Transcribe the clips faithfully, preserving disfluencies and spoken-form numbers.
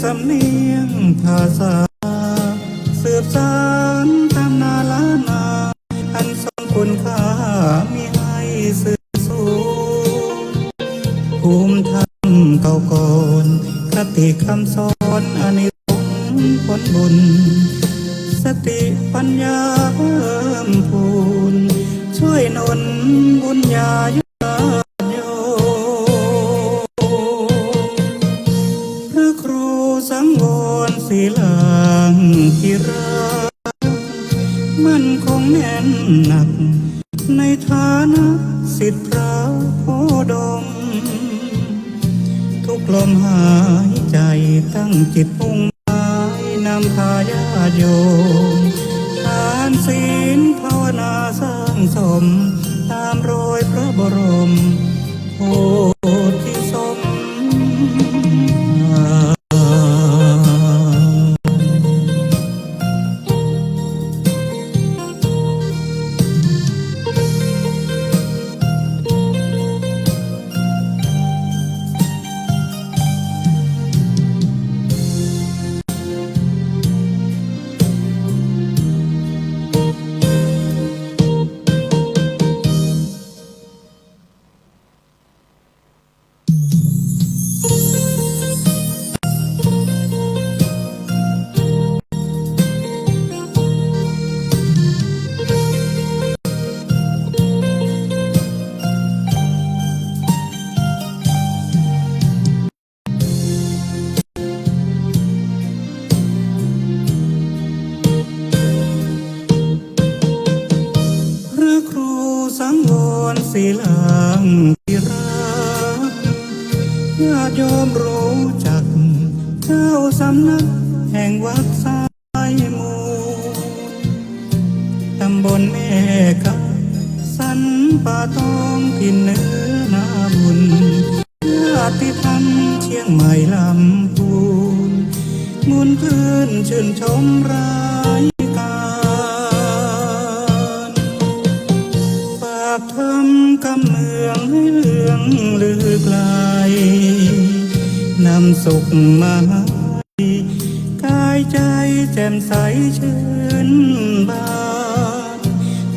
สำเนียงภาษา สืบสานตำนานล้านนา อันทรงคุณค่ามีให้สืบสูง ภูมิธรรมเก่าก่อน คติคำสอนอานิสงส์ผลบุญ สติปัญญาเพิ่มพูน ช่วยหนุนบุญญาญาติโยม พระครูสังวรศิลาธิราช มั่นคงแน่นหนัก ในฐานะศิษย์พระโพธิ์ดม ทุกลมหายใจตั้งจิตมุ่งหมายนำพาญาติโยม ทานศีลภาวนาสร้างสม ตามรอยพระบรมโพธิสมภาร พระครูสังวรศิลาธิราช ญาติโยมรู้จัก เจ้าสำนักแห่งวัดสายมูล ตำบลแม่กำ สันป่าตอง ถิ่นเหนือนาบุญ ญาติธรรมเชียงใหม่ลำพูน มวลคลื่นชื่นชมรายการ ฝากธรรมกำเมืองให้เลื่องลือไกล นำสุขมาให้ กายใจแจ่มใสชื่นบาน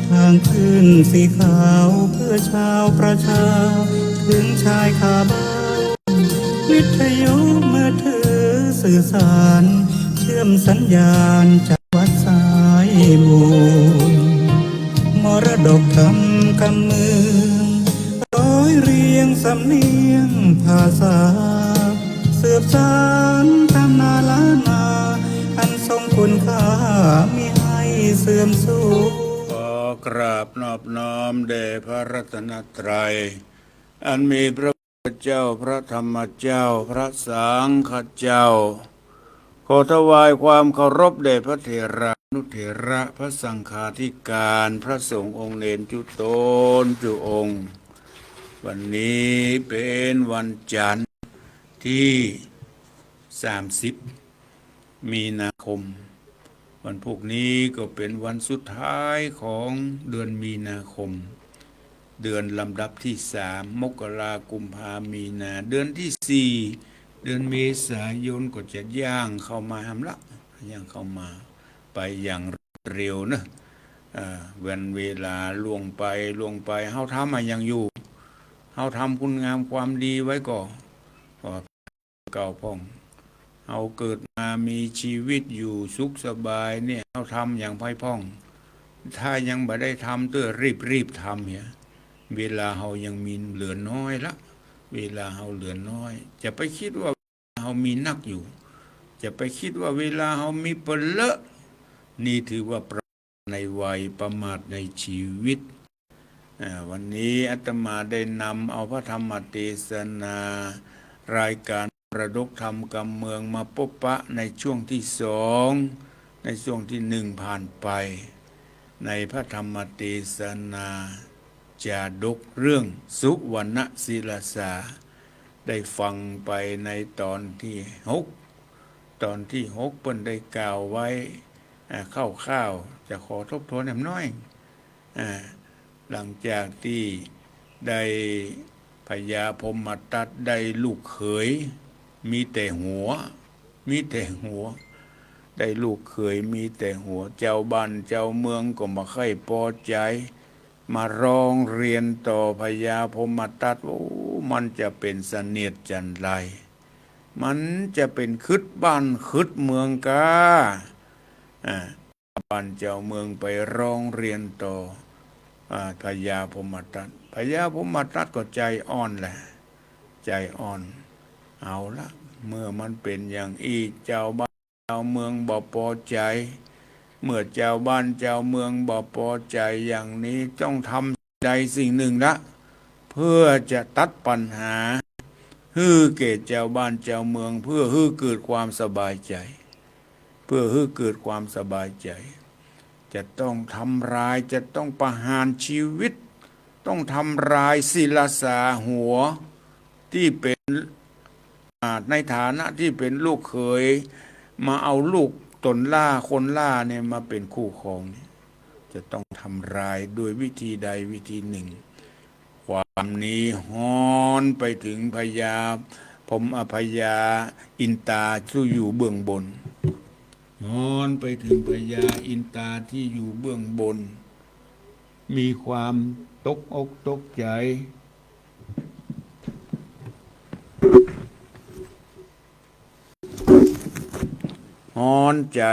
ทางคลื่นสีขาวเพื่อชาวประชา ถึงชายคาบ้าน วิทยุมือถือสื่อสาร เชื่อมสัญญาณจากวัดสายมูล มรดกธรรมกำเมือง ร้อยเรียงสำเนียงภาษา สืบสานตำนานล้านนา อันทรงคุณค่ามีให้เสื่อมสูญ ขอกราบนอบน้อมแด่พระรัตนตรัย อันมีพระพุทธเจ้า พระธรรมเจ้า พระสังฆเจ้า ขอถวายความเคารพแด่พระเถรานุเถระ พระสังฆาธิการ พระสงฆ์องค์เณรจุ๊ตนจุ๊องค์ วันนี้เป๋นวันจันทร์ที่สามสิบ มีนาคม วันพุธนี้ก็เป๋นวันสุดท้ายของเดือนมีนาคม เดือนลำดับที่สาม มกรา กุมภา มีนา เดือนที่สี่ เดือนเมษายนก็จะย่างเข้ามาแหมละ ย่างเข้ามา ไปอย่างรวดเร็วเนาะ อ่า วันเวลาล่วงไป ล่วงไป เฮาทำอะหยังอยู่ เฮาทำคุณงามความดีไว้ก่อ ก่อ เก่าพ่อง เฮาเกิดมามีชีวิตอยู่สุขสบายเนี่ย เฮาทำหยังไปพ่อง ถ้ายังบ่ได้ทำเตื้อ รีบๆ ทำเหีย เวลาเฮายังมีเหลือน้อยละ เวลาเฮาเหลือน้อย จะไปคิดว่าเฮามีนักอยู่ จะไปคิดว่าเวลาเฮามีเป๋นเลอะ นี่ถือว่าประมาทในวัย ประมาทในชีวิต อ่า วันนี้อาตมาได้นำเอาพระธรรมเตสนา รายการมรดกธรรมกำเมืองมาปะปะในช่วงที่สอง ในช่วงที่หนึ่งผ่านไป ในพระธรรมเตสนา จาดกเรื่องสุวรรณศิลาสา ได้ฟังไปในตอนที่หก ตอนที่หกเปิ้นได้กล่าวไว้ อ่า คร่าวๆ จะขอทบทวนแหมน้อย อ่า หลังจากตี้ได้พญาพรหมทัตได้ลูกเขย มีแต่หัว มีแต่หัว ได้ลูกเขยมีแต่หัว เจ้าบ้านเจ้าเมืองก็บ่ใค่ปอใจ๋ มาร้องเรียนต่อพญาพรหมทัตว่า โอ้ มันจะเป๋นเสนียดจันไร มันจะเป๋นขึดบ้านขึดเมืองก้า อ่า บ้านเจ้าเมืองไปร้องเรียนต่อ อ่า พญาพรหมทัต พญาพรหมทัตก็ใจ๋อ่อนแหละ ใจ๋อ่อน เอาละ เมื่อมันเป๋นอย่างอี้ เจ้าบ้านเจ้าเมืองบ่ปอใจ๋ เมื่อเจ้าบ้านเจ้าเมืองบ่ปอใจ๋อย่างนี้ ต้องทำสิ่งใดสิ่งนึ่งละ เพื่อจะตัดปัญหา หื้อแก่เจ้าบ้านเจ้าเมือง เพื่อหื้อเกิดความสบายใจ๋ เพื่อหื้อเกิดความสบายใจ๋ จะต้องทำลาย จะต้องประหารชีวิต ต้องทำลายศิลสาหัวตี้เป๋น อ่า ในฐานะตี้เป๋นลูกเขย มาเอาลูกต๋นล้า คนล้าเนี่ยมาเป๋นคู่ครองเนี่ย จะต้องทำลายโดยวิธีใดวิธีนึ่ง ความนี้ฮ้อนไปเถิงพญาพรหม อ่า พญาอินตาตี้อยู่เบื้องบน ฮ้อนไปเถิงพญาอินตาตี้อยู่เบื้องบน มีความตกอกตกใจ๋ ฮ้อนใจ๋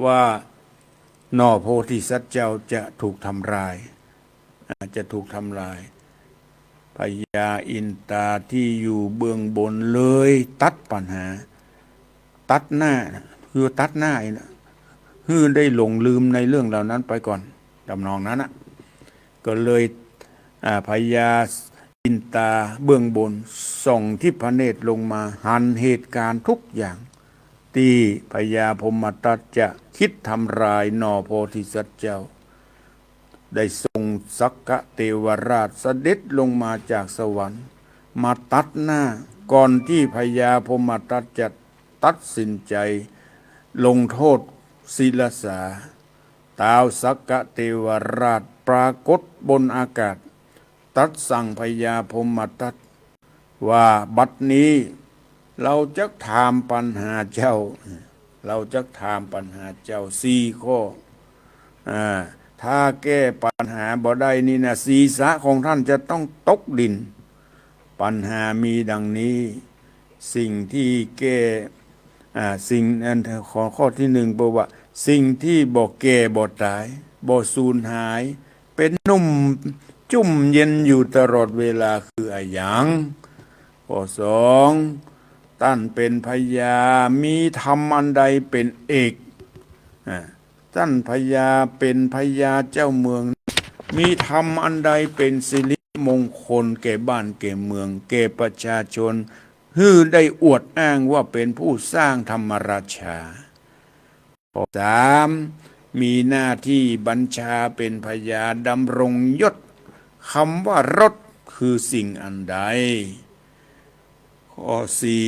ว่าหน่อโพธิสัตว์เจ้าจะถูกทำลาย อ่า จะถูกทำลาย พญาอินตาตี้อยู่เบื้องบนเลยตัดปัญหา ตัดหน้า คือตัดหน้าไอ้นะ หื้อได้หลงลืมในเรื่องเหล่านั้นไปก่อน ทำนองนั้นน่ะ ก็เลย อ่า พญาอินตาเบื้องบนส่องทิพเนตรลงมา หันเหตุก๋ารณ์ทุกอย่าง ตี้พญาพรหมทัตจะคิดทำลายหน่อโพธิสัตว์เจ้า ได้ส่งสักกะเตวราชเสด็จลงมาจากสวรรค์ มาตัดหน้า ก่อนตี้พญาพรหมทัตจะตัดสินใจ๋ลงโทษศิลสา ต๊าวสักกะเตวราชปรากฏบนอากาศ ตรัสสั่งพญาพรหมทัตว่า บัดนี้ เฮาจักถามปัญหาเจ้า เฮาจักถามปัญหาเจ้าสี่ข้อ อ่า ถ้าแก้ปัญหาบ่ได้นี่นะ ศีรษะของต้านจะต้องตกดิน ปัญหามีดังนี้ สิ่งที่แก้ อ่า สิ่ง อัน ข้อ ข้อตี้นึ่ง บอกว่า สิ่งที่บ่แก่บ่ต๋าย บ่สูญหาย เป๋นหนุ่มจุ่มเย็นอยู่ตลอดเวลาคืออะหยัง ข้อสอง ต้านเป๋นพญา มีธรรมอันใดเป๋นเอก อ่า ต้านพญาเป๋นพญาเจ้าเมือง มีธรรมอันใดเป๋นสิริมงคลแก่บ้านแก่เมือง แก่ประชาชน หื้อได้อวดอ้างว่าเป๋นผู้สร้างธรรมราชา ข้อสาม มีหน้าตี้บัญชาเป๋นพญา ดำรงยศ กำว่ารสคือสิ่งอันใด ข้อสี่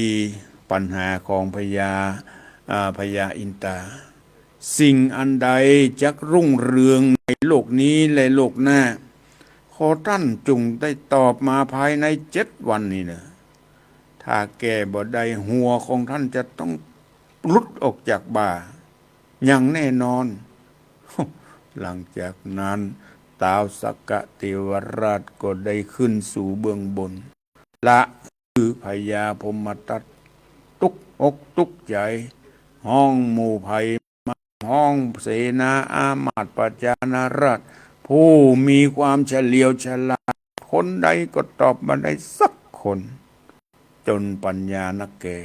ปัญหาของพญา อ่า พญาอินตา สิ่งอันใดจักรุ่งเรืองในโลกนี้และโลกหน้า ขอต้านจงได้ตอบมาภายในเจ็ดวันนี้เน่อ ถ้าแก้บ่ได้ หัวของต้านจะต้องหลุดออกจากบ่า อย่างแน่นอน หลังจากนั้น ต๊าวสักกะเตวราชก็ได้ขึ้นสู่เบื้องบน ละ คือพญาพรหมทัตตกอกตกใจ๋ ฮ้องหมู่ไพร่ ฮ้องเสนาอามาตย์ประชาราษฎร์ ผู้มีความเฉลียวฉลาด คนใดก็ตอบบ่ได้สักคน จ๋นปัญญานักแก่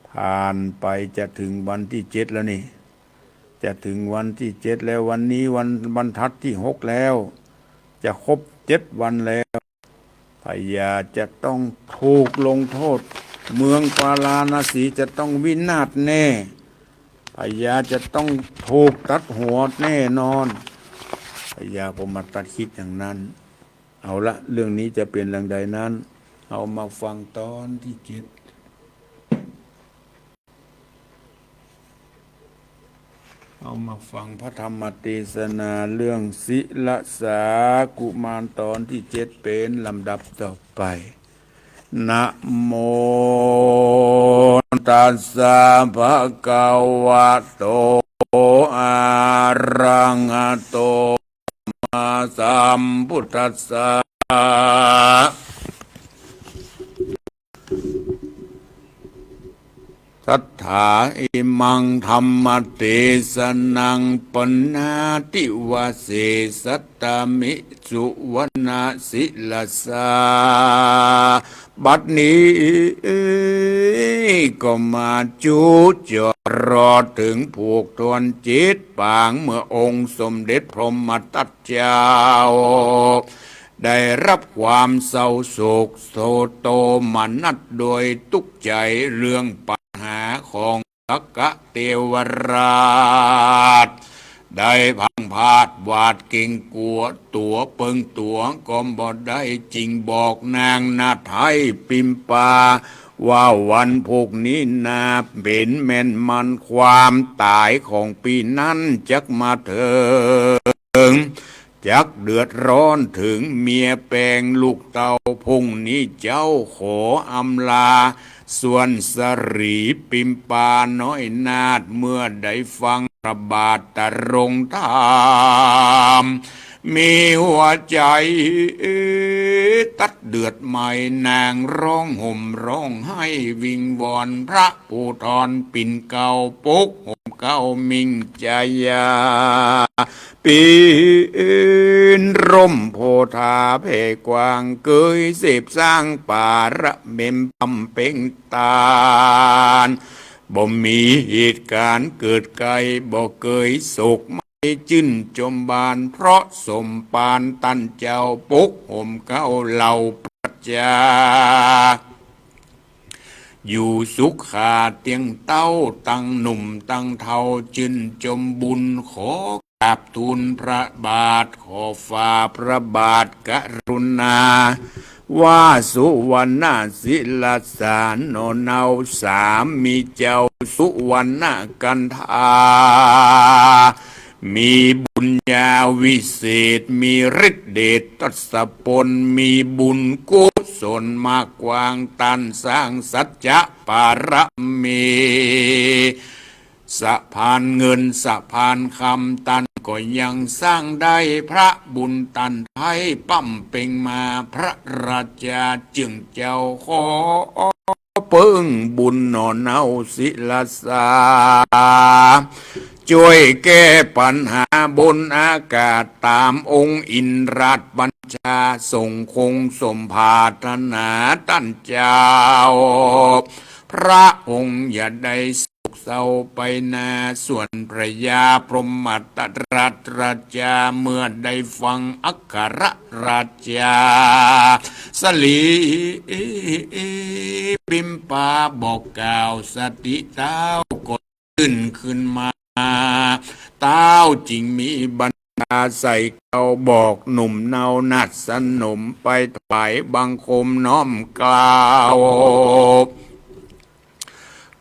ผ่านไปจะเถิงวันตี้เจ็ดแล้วนี่ จะเถิงวันตี้เจ็ดแล้ว วันนี้วันบรรทัดตี้หกแล้ว จะครบเจ็ดวันแล้ว พญาจะต้องถูกลงโทษ เมืองปาราณสีจะต้องวินาศแน่ พญาจะต้องถูกตัดหัวแน่นอน พญาพรหมทัตคิดอย่างนั้น เอาละ เรื่องนี้จะเป๋นอย่างใดนั้น เฮามาฟังตอนตี้เจ็ด เฮามาฟังพระธรรมเตสนาเรื่องศิลสากุมารตอนตี้เจ็ดเป๋นลำดับต่อไป นะโมตัส ตัสสะ ภะคะวะโต อะระหะโต สัมมาสัมพุทธัสสะ สัทธา อิมัง ธัมมะเตสะนัง ปะณาติ วะเสสัตตะ มิ สุวัณณะ ศิลสา บัดนี้ก็มาจุจอดรอเถิงผูกทวนจิตปางเมื่อองค์สมเด็จพรหมทัตเจ้า ได้รับความเศร้าโศกโศกโตมนัสโดยตุ๊กข์ใจ๋เรื่องปัญหาของ สักกะเตวราช ได้พลั้งพลาดหวาดเก๋งกั๋วตั๋วเปิงตั๋วก็บ่ได้ จึงบอกนางนาฏไท้ปิมปา ว่าวันพูกนี้นาเป๋นแม่นมันความต๋ายของปี้นั้นจักมาเถิง จักเดือดร้อนเถิงเมียแปงลูกเต้า พู้งนี้เจ้าขออำลา ส่วนสะหลีปิมปาน้อยนาฏ เมื่อได้ฟังพระบาทตรงธรรม มีหัวใจ๋ตัดเดือดไหม้ นางร้องห่มร้องไห้วิงวอนพระผู้ทอนปิ่นเกล้า ปกห่มเกล้ามิ่งจายา ปีนร่มโพธาแผ่กว้าง เกยเสพสร้างปาระเมมบำเพ็งตาน บ่มีเหตุก๋ารณ์เกิดใก้ บ่เกยโศกไหม้ จื้นจมบาน เพราะสมภารต้านเจ้าปกห่มเกล้าเหล่าประจา อยู่สุขาเตี้ยงเต๊า ตังหนุ่มตังเฒ่า จื้นจมบุญ ขอกราบทูลพระบาท ขอฝ่าพระบาทกรุณา ว่าสุวัณณะศิลสาหน่อเนา สามีเจ้าสุวัณณะกันธา มีบุญญาวิเศษ มีฤทธิ์เดชทศพล มีบุญกุศลมากกว้าง ต้านสร้างสัจจะปารมี สะพานเงินสะพานคำ ต้านก็ยังสร้างได้ พระบุญต้านไท้บำเพ็งมา พระราชาเจิ่งเจ้าขอ เปิ้งบุญหน่อเนาศิลสา จ้วยแก้ปัญหาบนอากาศ ต๋ามองค์อินทราชบัญชา สงคงสมปรารถนาต้านเจ้า พระองค์อย่าได้โศกเศร้าไปนา ส่วนพระยาพรหมทัตราช เมื่อได้ฟังอัครราชา สะหลีปิมปาบอกกล่าวสติเต้า ก็ตื่นขึ้นมา เต้าจึงมีบัญชาใส่เกล้า บอกหนุ่มเนานาฏสนม ไปถวายบังคมน้อมเกล้า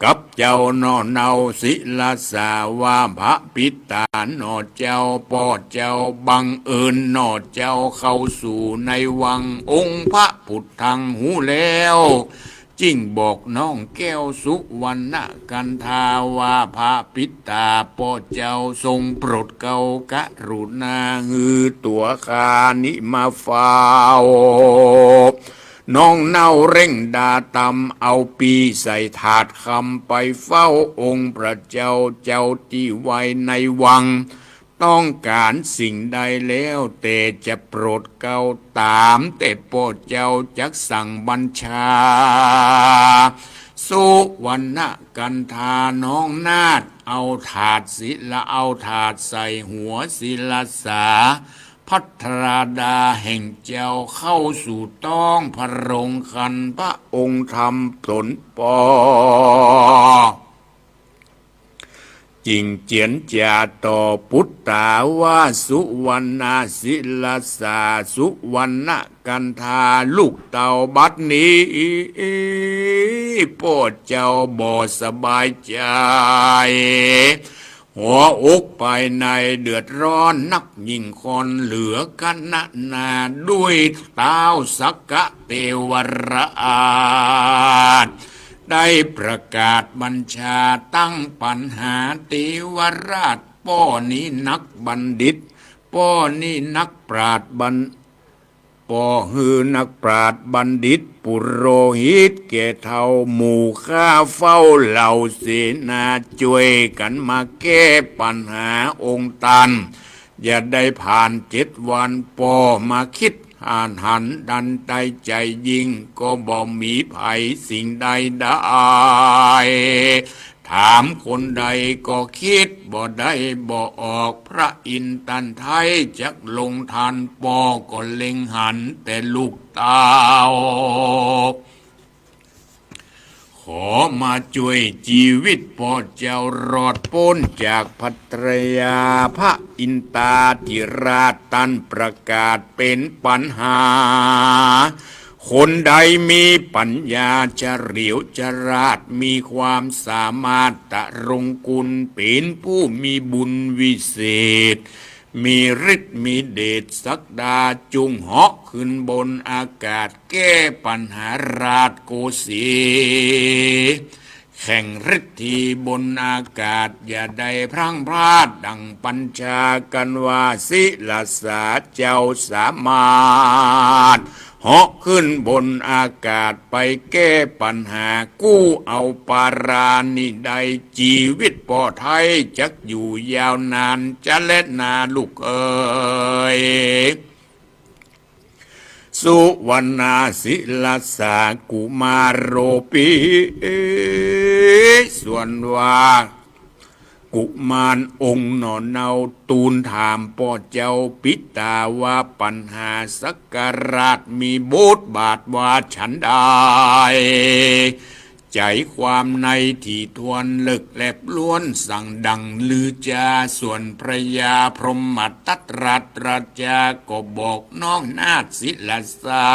กับเจ้าหน่อเนาศิลสา ว่าพระปิตาหน่อเจ้า ป้อเจ้าบังเอิญหน่อเจ้า เข้าสู่ในวัง องค์พระพุทธังฮู้แล้ว จึงบอกน้องแก้วสุวัณณะกันธา ว่าพระปิตาป้อเจ้าทรงโปรดเกล้ากรุณา หื้อตั๋วข้านี้มาเฝ้า น้องเนาเร่งดาตำ เอาปี้ใส่ถาดคำ ไปเฝ้าองค์พระเจ้า เจ้าตี้ไว้ในวัง ต้องก๋านสิ่งใดแล้วแต่ จะโปรดเกล้าต๋ามแต่ป้อเจ้าจักสั่งบัญชา สุวัณณะกันธาน้องนาฏ เอาถาดศิลา เอาถาดใส่หัวศิลสา พัทราดาแห่งเจ้า เข้าสู่ต๊องพระโรงครรภ์ พระองค์ทำต๋นปอ จึงเจียรจาต่อปุตตา ว่าสุวัณณะศิลสา สุวัณณะกันธาลูกเต้า บัดนี้ป้อเจ้าบ่สบายใจ๋ หัวอกภายในเดือดร้อนนักยิ่งข้อน เหลือขนาดนา ด้วยเต๊าสักกะเตวราช ได้ประกาศบัญชาตั้งปัญหาเตวราช ป้อนี้นักบัณฑิต ป้อนี้นักปราชญ์บัณ ป้อหื้อนักปราชญ์บัณฑิตปุโรหิตแก่เฒ่าหมู่ข้าเฝ้าเหล่าเสนาจ้วยกั๋นมาแก้ปัญหาองค์ต้าน อย่าได้ผ่านเจ็ดวัน ป้อมาคิดอ่านหันดันใต้ใจ๋ยิ่ง ก็บ่มีภัยสิ่งใดได้ ถามคนใดก็คิดบ่ได้บ่ออก พระอินทร์ต้านไท้จักลงทัน ป้อก็เล็งหันแต่ลูกเต้า ขอมาจ้วยจีวิตป้อเจ้ารอดป๊นจากภัตตรยา พระอินทราธิราชต้านประกาศเป๋นปัญหา คนใดมีปัญญาเฉลียวฉลาด มีความสามารถตรงกุณ เป๋นผู้มีบุญวิเศษ มีฤทธิ์มีเดชศักดา จุ่งเหาะขึ้นบนอากาศแก้ปัญหาราชโกสี แข่งฤทธีบนอากาศ อย่าได้พลั้งพลาดดั่งปัญชากั๋นว่า ศิลสาเจ้าสามารถ เหาะขึ้นบนอากาศไปแก้ปัญหา กู้เอาปารานี้ได้ จีวิตป้อไท้จักอยู่ยาวนานจะแลนาลูกเอ๋ย สุวรรณาศิลสากุมารโรปิ ส่วนว่า กุมารองค์หน่อเนาทูลถามป้อเจ้าปิตาว่า ปัญหาสักราชมีบทบาทว่าฉันใด ใจ๋ความในถี่ถ้วนเลิกแลบล้วนสั่งดั่งลือจา ส่วนพระยาพรหมทัตราชก็บอกน้องนาถศิลสา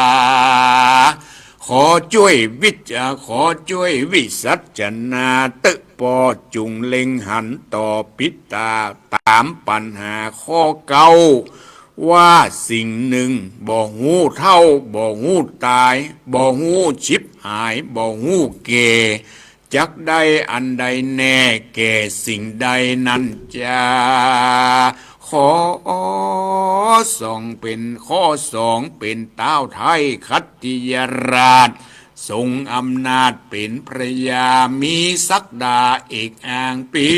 ขอจ้วยวิจา ขอจ้วยวิสัชนาเต๊อะ ป้อจุ่งเล็งหันต่อปิตา ต๋ามปัญหาข้อเก้า ว่าสิ่งนึ่งบ่ฮู้เฒ่า บ่ฮู้ต๋าย บ่ฮู้ฉิบหาย บ่ฮู้แก่ จักได้อันใดแน่ แก่สิ่งใดนั้นจา ข้อสองเป๋น ข้อสองเป๋น ต้าวไท้ขัตติยราช ทรงอำนาจเป๋นพระยา มีศักดาเอกอ้างเป๋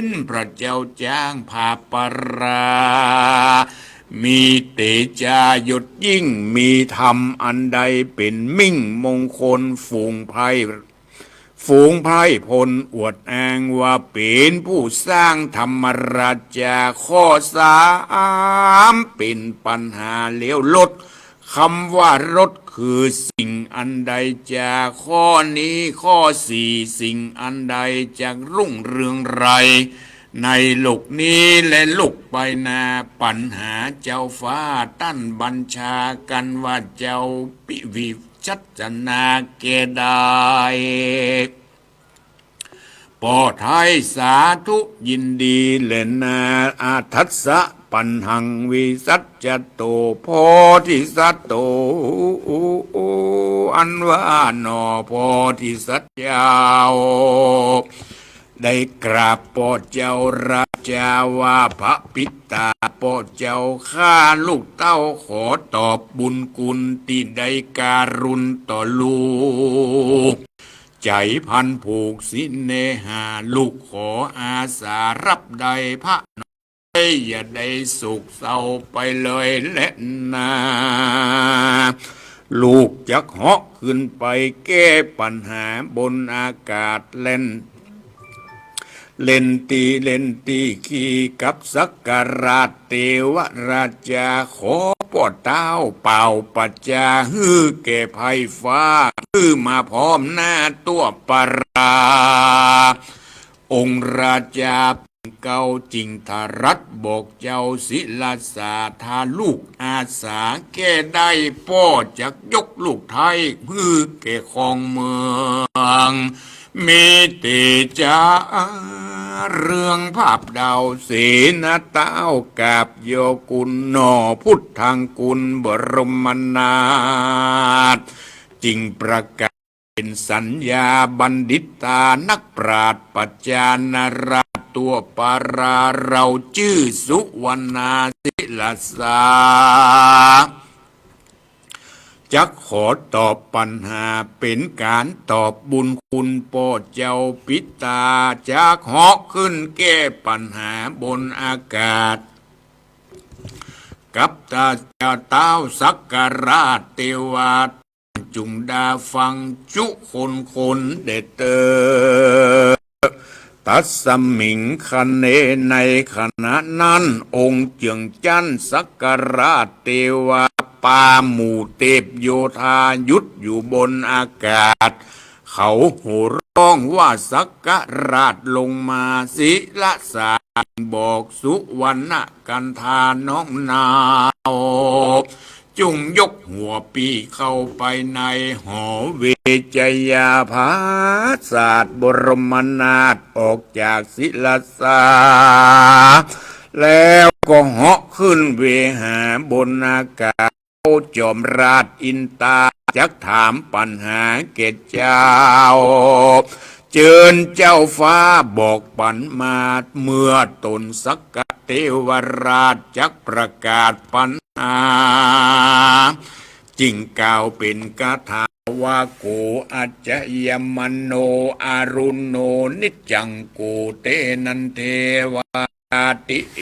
นพระเจ้าจ๊างผาปรา มีเตจายศยิ่ง มีธรรมอันใดเป๋นมิ่งมงคล ฝูงไพร่ ฝูงไพร่พลอวดอ้างว่าเป๋นผู้สร้างธรรมราชา ข้อสามเป๋นปัญหาเลวลด กำว่ารดคือสิ่งอันใดจา ข้อนี้ข้อสี่ สิ่งอันใดจักรุ่งเรืองไร ในโลกนี้และโลกไปหน้า ปัญหาเจ้าฟ้าต้านบัญชากั๋นว่าเจ้าปิวิสัชนาแก่ได้ ป้อไท้สาธุยินดีแลนา อาทัสสะปัณหัง วิสัชโต โพธิสัตโต อันว่าหน่อโพธิสัตว์เจ้า ได้กราบป้อเจ้าราชาว่า พระปิตาป้อเจ้าข้าลูกเต้าขอตอบบุญคุณตี้ได้การุณต่อลูก ใจ๋พันผูกสิเนหา ลูกขออาสาฮับได้พระนอน อย่าได้โศกเศร้าไปเลยแลนา ลูกจักเหาะขึ้นไปแก้ปัญหาบนอากาศแล่น เล่นตี้เล่นตี้ขี่กับสักราชเตวราชา ขอป้อเต้าเป่าปัจจาหื้อแก่ไพร่ฟ้า หื้อมาพร้อมหน้าตั๋วปารา องค์ราชาปิ่นเกล้าจึงตรัสบอกเจ้าศิลสา ถ้าลูกอาสาแก้ได้ ป้อจักยกลูกไท้หื้อแก่ครองเมือง มีเตจาเรืองผาบดาว เสนาเต้ากราบยอคุณหน่อพุทธังคุณบรมนาถ จึงประกาศ เป็นสัญญาบัณฑิตานักปราชญ์ปัจจานาราชทั่วปารา เฮาจื้อสุวรรณาศิลสา จักขอตอบปัญหา เป๋นก๋านตอบบุญคุณป้อเจ้าปิตา จักเหาะขึ้นแก้ปัญหาบนอากาศ กับต้าวสักกราชเตวา จุ่งดาฟังจุคนคนแด่เต๊อะ ตัสมิงคเณ ในขณะนั้น องค์เจื้องจั๊นสักกราชเตวา ปาหมู่เตพโยธาหยุดอยู่บนอากาศ เขาโห่ร้องว่าสักกราชลงมาศิลสา บอกสุวรรณกันธาน้องนาว จุ่งยกหัวปี้เข้าไปในหอ เวชยาผาสาทบรมนาถออกจากศิลสา แล้วก็เหาะขึ้นเวหาบนอากาศ จอมราชอินตาจักถามปัญหาแก่เจ้า เจิญเจ้าฟ้าบอกปั๋นมา เมื่อต๋นสักกะเตวราชจักประกาศปัญหา จึ่งกล่าวเป๋นคาถาว่า โข อัจจยมโน อรุณโณ นิจจัง โข เต นันเทวา ติ เอ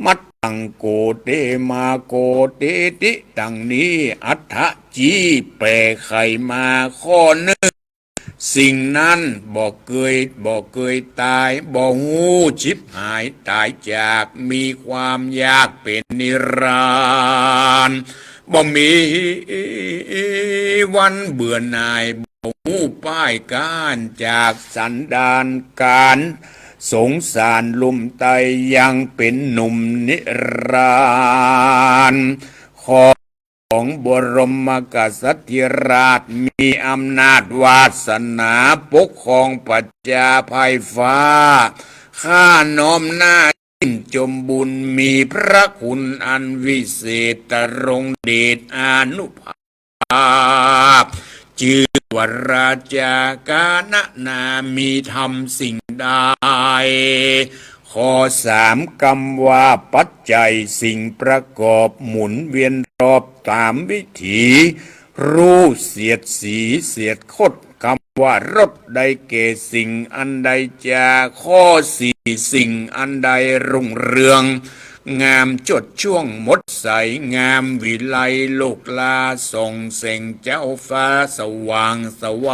มัตตัง โข เต มา โข เตติ ดังนี้ อัฏฐะ จี้แปไขมาข้อนึ่ง สิ่งนั้นบ่เกย บ่เกยต๋าย บ่ฮู้ฉิบหายต๋ายจาก มีความอยากเป๋นนิรันดร์ บ่มีวันเบื่อหน่าย บ่ฮู้ป้ายก้านจากสันดานก๋าน สงสารลุ่มไตยังเป๋นหนุ่มนิรันดร์ ของบรมกษัตริย์ราช มีอำนาจวาสนาปกครองประจาไพร่ฟ้า ข้าน้อมหน้า ชื่นจมบุญ มีพระคุณอันวิเศษ ตรงเดชอานุภาพ จื้อว่าราชา ก๋านนา มีธรรมสิ่งใด ข้อสาม กำว่าปัจจัย สิ่งประกอบหมุนเวียนรอบต๋ามวิถี รูปเสียดสีเสียดคด กำว่ารส ได้แก่สิ่งอันใดจา ข้อสี่ สิ่งอันใดรุ่งเรือง งามโชติช่วงหมดใส งามวิไลโลกลา ส่องแสงเจ้าฟ้าสว่างไสว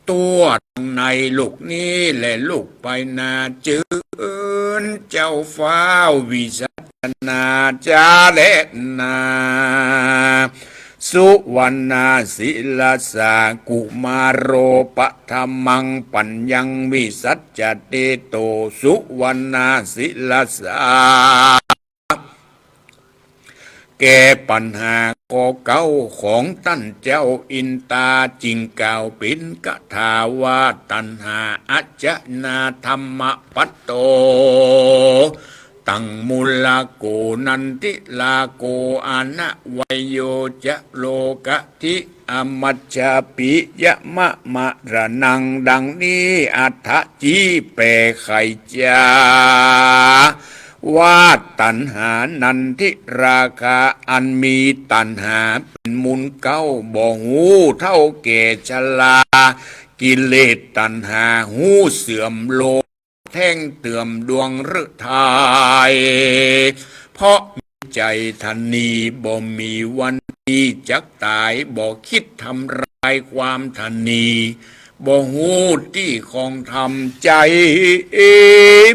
ทั่วทั้งในโลกนี้และโลกไปหน้า เจิญเจ้าฟ้าวิสัชนาจาแลนา สุวรรณาศิลสา กุมาโร ปะทะมัง ปัญญัง วิสัชเจโต สุวรรณาศิลสา แก้ปัญหาข้อเก้าของต้านเจ้าอินตา จึงกล่าวเป๋นคาถาว่า ตัณหาอัจจนาธัมมปัตโต ตังมูลโก นันทิลาโก อนะวัยโยจะ โลกะ ทิ อมัจจาปิยะมะมะระนัง ดังนี้ อัฏฐะ จี้แปไขจา ว่าตัณหานันทิราคะ อันมีตัณหาเป๋นมูลเก๊า บ่ฮู้เฒ่าแก่ชรา กิเลสตัณหาฮู้เสื่อม โลภ แท่งเตื่อมดวงฤทัย เพราะมีใจ๋ถนี บ่มีวันตี้จักต๋าย บ่คิดทำลายความถนี บ่ฮู้ตี้ของธรรม ใจ๋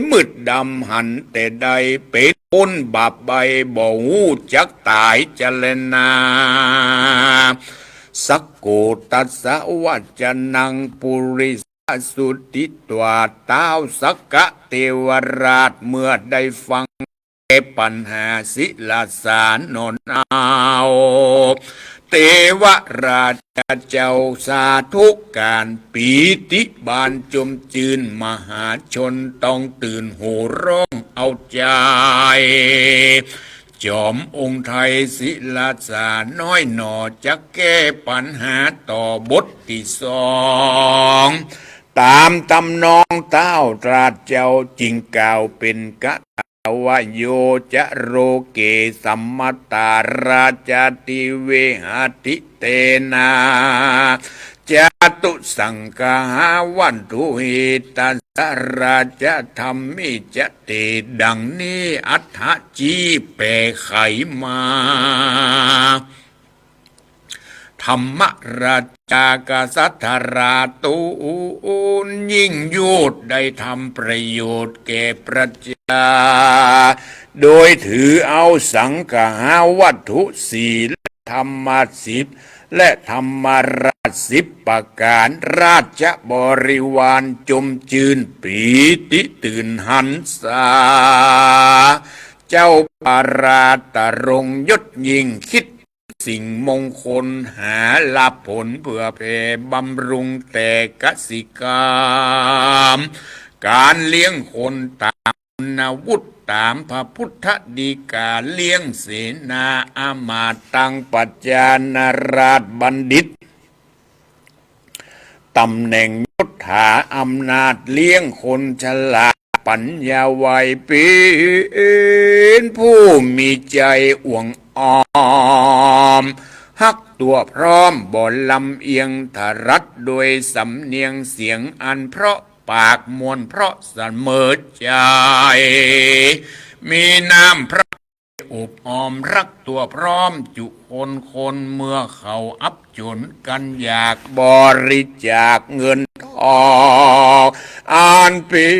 มืดดำหันแต่ใด เป๋นคนบาปใบ้ บ่ฮู้จักต๋ายจะแลนา สักโก ตัสสะ วัจจนัง ปุริส สุติตวา ต้าวสักกะเตวราชเมื่อได้ฟังแก้ปัญหาศิลสาหนอนเอา เตวราชเจ้าสาธุก๋าน ปีติบานจมจื้น มหาชนต้องตื่นโห่ร้องเอาใจ๋ จอมองค์ไทยศิลาสาน้อยหน่อ จะแก้ปัญหาต่อบทตี้สอง ต๋ามตำนองเต๊าตราดเจ้าจึงกล่าวเป๋นกถาว่า โยจะโรเก สัมมตา ราชาติเวหติเตนะ จาตุสังคหาวัตถุหิตัสสะ ราชะธัมมิจะติ ดังนี้ อัฏฐะ จี๊แป๋ไขมา ธรรมราชากษัตราตูนยิ่งยวดได้ทำประโยชน์แก่ประชา โดยถือเอาสังคหาวัตถุสี่และธรรมสิบและธรรมราชสิบประก๋าน ราชบริวารจมจื้นปีติตื่นหันษา เจ้าปาราตรงยศยิ่งคิด สิ่งมงคลหาลาภผลเผื่อแผ่บำรุงแต่กสิกรรม ก๋านเลี้ยงคนต๋ามคุณวุฒิต๋ามพระพุทธฎีกา เลี้ยงเสนาอามาตย์ตังประชานาราชบัณฑิต ต๋ำแหน่งยศถาอำนาจเลี้ยงคนฉลาดปั๋ญญาไว เป๋นผู้มีใจ๋อ่วงอ้อม ฮักตั๋วพร้อมบ่ลำเอียง ทะรัดโดยสำเนียงเสียงอันเพราะปาก ม่วนเพราะเสมอใจ๋ มีน้ำพระ อบอ้อมฮักตั๋วพร้อมจุคนคน เมื่อเขาอับจนกั๋นอยากบริจาคเงินทอง อันเป๋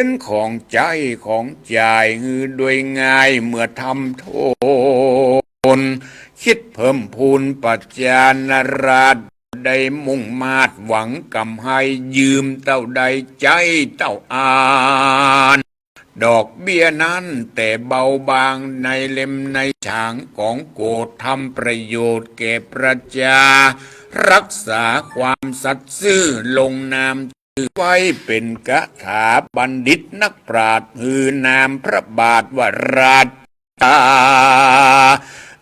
นของใจ๊ของจ่ายหื้อโดยง่าย เมื่อทำตน คิดเพิ่มพูนประชานาราชได้มุ่งมาดหวังกำไร ยืมเต้าใดใจ๊เต้าอั้น ดอกเบี้ยนั้นแต่เบาบาง ในเล่มในฉางของโกศ ทำประโยชน์แก่ประชา ฮักษาความสัตย์ซื่อ ลงนามถือไว้เป๋นกถาบัณฑิตนักปราชญ์ หือนามพระบาทว่าราช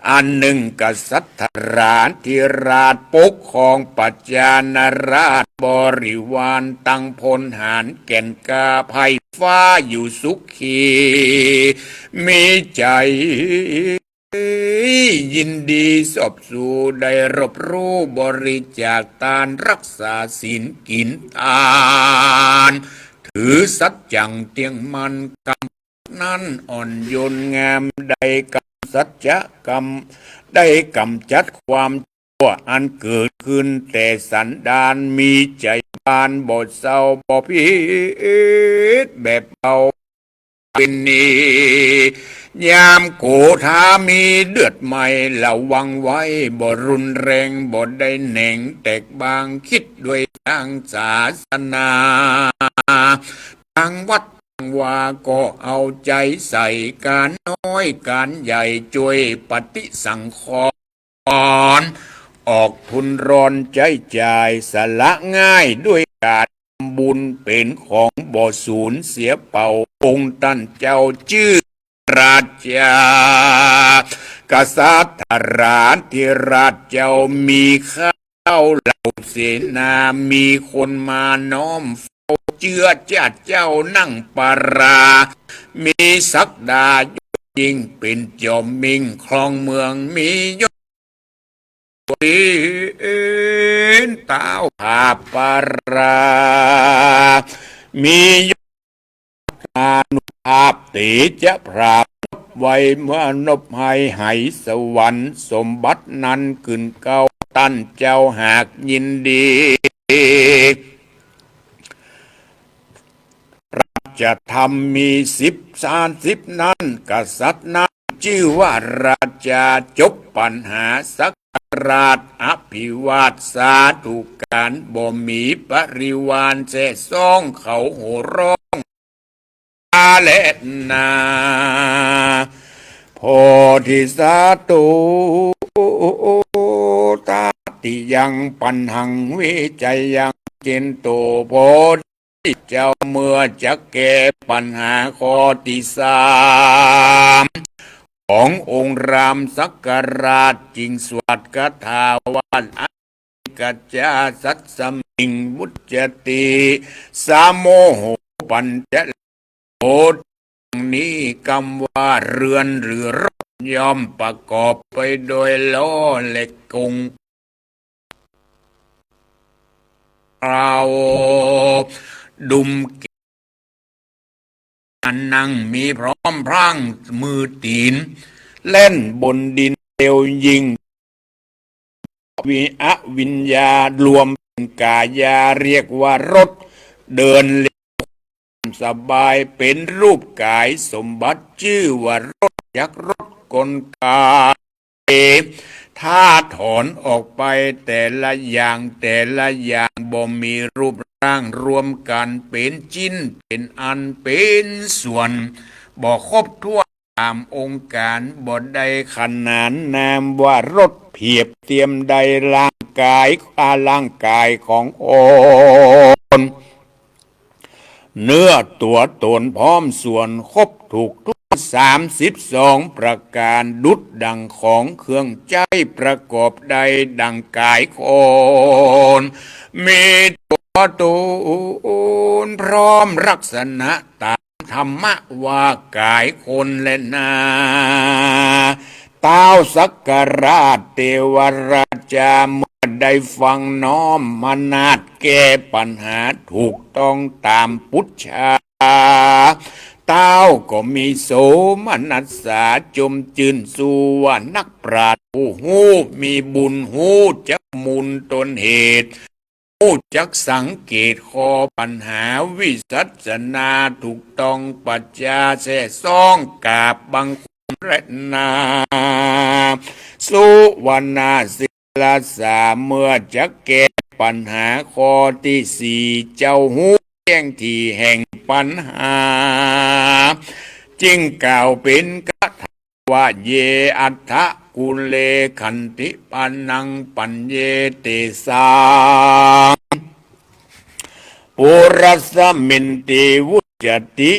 อันนึ่ง กษัตราธิราชปกครองประชานาราชบริวารตังพลหาญแก่นกล้าไพร่ฟ้าอยู่สุขี มีใจ๋ยินดีสอบสู่ได้รับรู้บริจาคตานฮักษาศีลกิ๋นตาน ถือสัจจังเตี้ยงมั่นกำ นั้นอ่อนโยนงาม ได้กำสัจจะกำ ได้กำจัดความชั่วอันเกิดขึ้นแต่สันดาน มีใจ๋บานบ่เศร้าบ่ผิดแบบเบาเวณี ยามโกธามีเดือดไหม้ระวังไว้ บ่รุนแรงบ่ได้แหน่งแตกบาง คิดด้วยตางศาสนา ตางวัด ว่าก็เอาใจ๋ใส่ก๋านน้อยก๋านใหญ่ จ้วยปฏิสังขรณ์ ออกทุนรอนใจ๊จ่าย สละง่ายด้วยก๋านทำบุญ เป๋นของบ่สูญเสียเปล่า องค์ต้านเจ้าจื้อราชา กษัตราธิราชเจ้ามีข้า เจ้าเหล่าเสนา มีคนมาน้อมเฝ้า เจื้อจาติเจ้านั่งปารา มีศักดายิ่งเป๋นจอมมิ่งครองเมือง มียศเป๋นต้าวผาปารา มียศ อานุภาพเตจะพราบนบไว้ เมื่อนบให้ไหสวรรค์ สมบัตินั้นขึ้นเกล้า ต้านเจ้าหากยินดี ราชธรรมมีสิบ สามสิบนั้น กษัตริย์นั้นจื้อว่าราชา จบปัญหาสักการาชอภิวาทสาธุก๋าน บ่มีปริวารแซ่ซ้องเขาโห่ร้อง อาแลนา โพธิสัตว์ตุ ตติยังปัญหัง วิจยัง จินตุ โพธิเจ้าเมื่อจะแก้ปัญหาข้อตี้สาม ขององค์รามสักราช จึงสวดคาถาว่า อันเนกาจาสัสสมิง วุจจติ สะโมโห ปัญจะ โหติ ดังนี้ กำว่าเรือนหรือรถย่อมประกอบไปโดยล้อและกง เอาดุมแกน อันนั่งมีพร้อมพร้างมือตี๋น แล่นบนดินเร็วยิ่ง วิ อวิญญา รวมเป็นกายา เรียกว่ารถ เดินเร็วสบาย เป็นรูปก๋ายสมบัติ จื้อว่ารถจักรรถกลก๋าย ถ้าถอนออกไปแต่ละอย่างแต่ละอย่าง บ่มีรูปร่างรวมกั๋นเป๋นชิ้นเป๋นอันเป๋นส่วน บ่ครบถ้วนต๋ามองค์ก๋าน บ่ได้ขนานนามว่ารถ เปรียบเตียมดังร่างก๋าย อา ร่างก๋ายของคน เนื้อตั๋วต๋นพร้อมส่วนครบถูกถ้วนสามสิบสองประก๋าน ดุจดังของเครื่องใจ๊ประกอบได้ดังก๋ายคน มีตั๋วต๋นพร้อมลักษณะต๋ามธรรมะว่าก๋ายคนแลนา ท้าวสักกราชเตวราชา เมื่อได้ฟังน้อมอำนาจแก้ปัญหาถูกต้องต๋ามปุจฉา ท้าวก็มีโสมนัสสาจมจื้น สู้ว่านักปราชญ์ผู้ฮู้ มีบุญฮู้จักมูลต้นเหตุ ฮู้จักสังเกตข้อปัญหา วิสัชนาถูกต้องปัจจา แซ่ซ้องกราบบังคมแลนา สุวรรณศิลาสา เมื่อจักแก้ปัญหาข้อตี้สี่ เจ้าฮู้แจ้งตี้แห่งปัญหา จึงกล่าวเป๋นคาถา ว่า เย อัฏฐะกุเล ขันติปานัง ปัญเญ เตสัง ปุรัสมินติ วุจจติ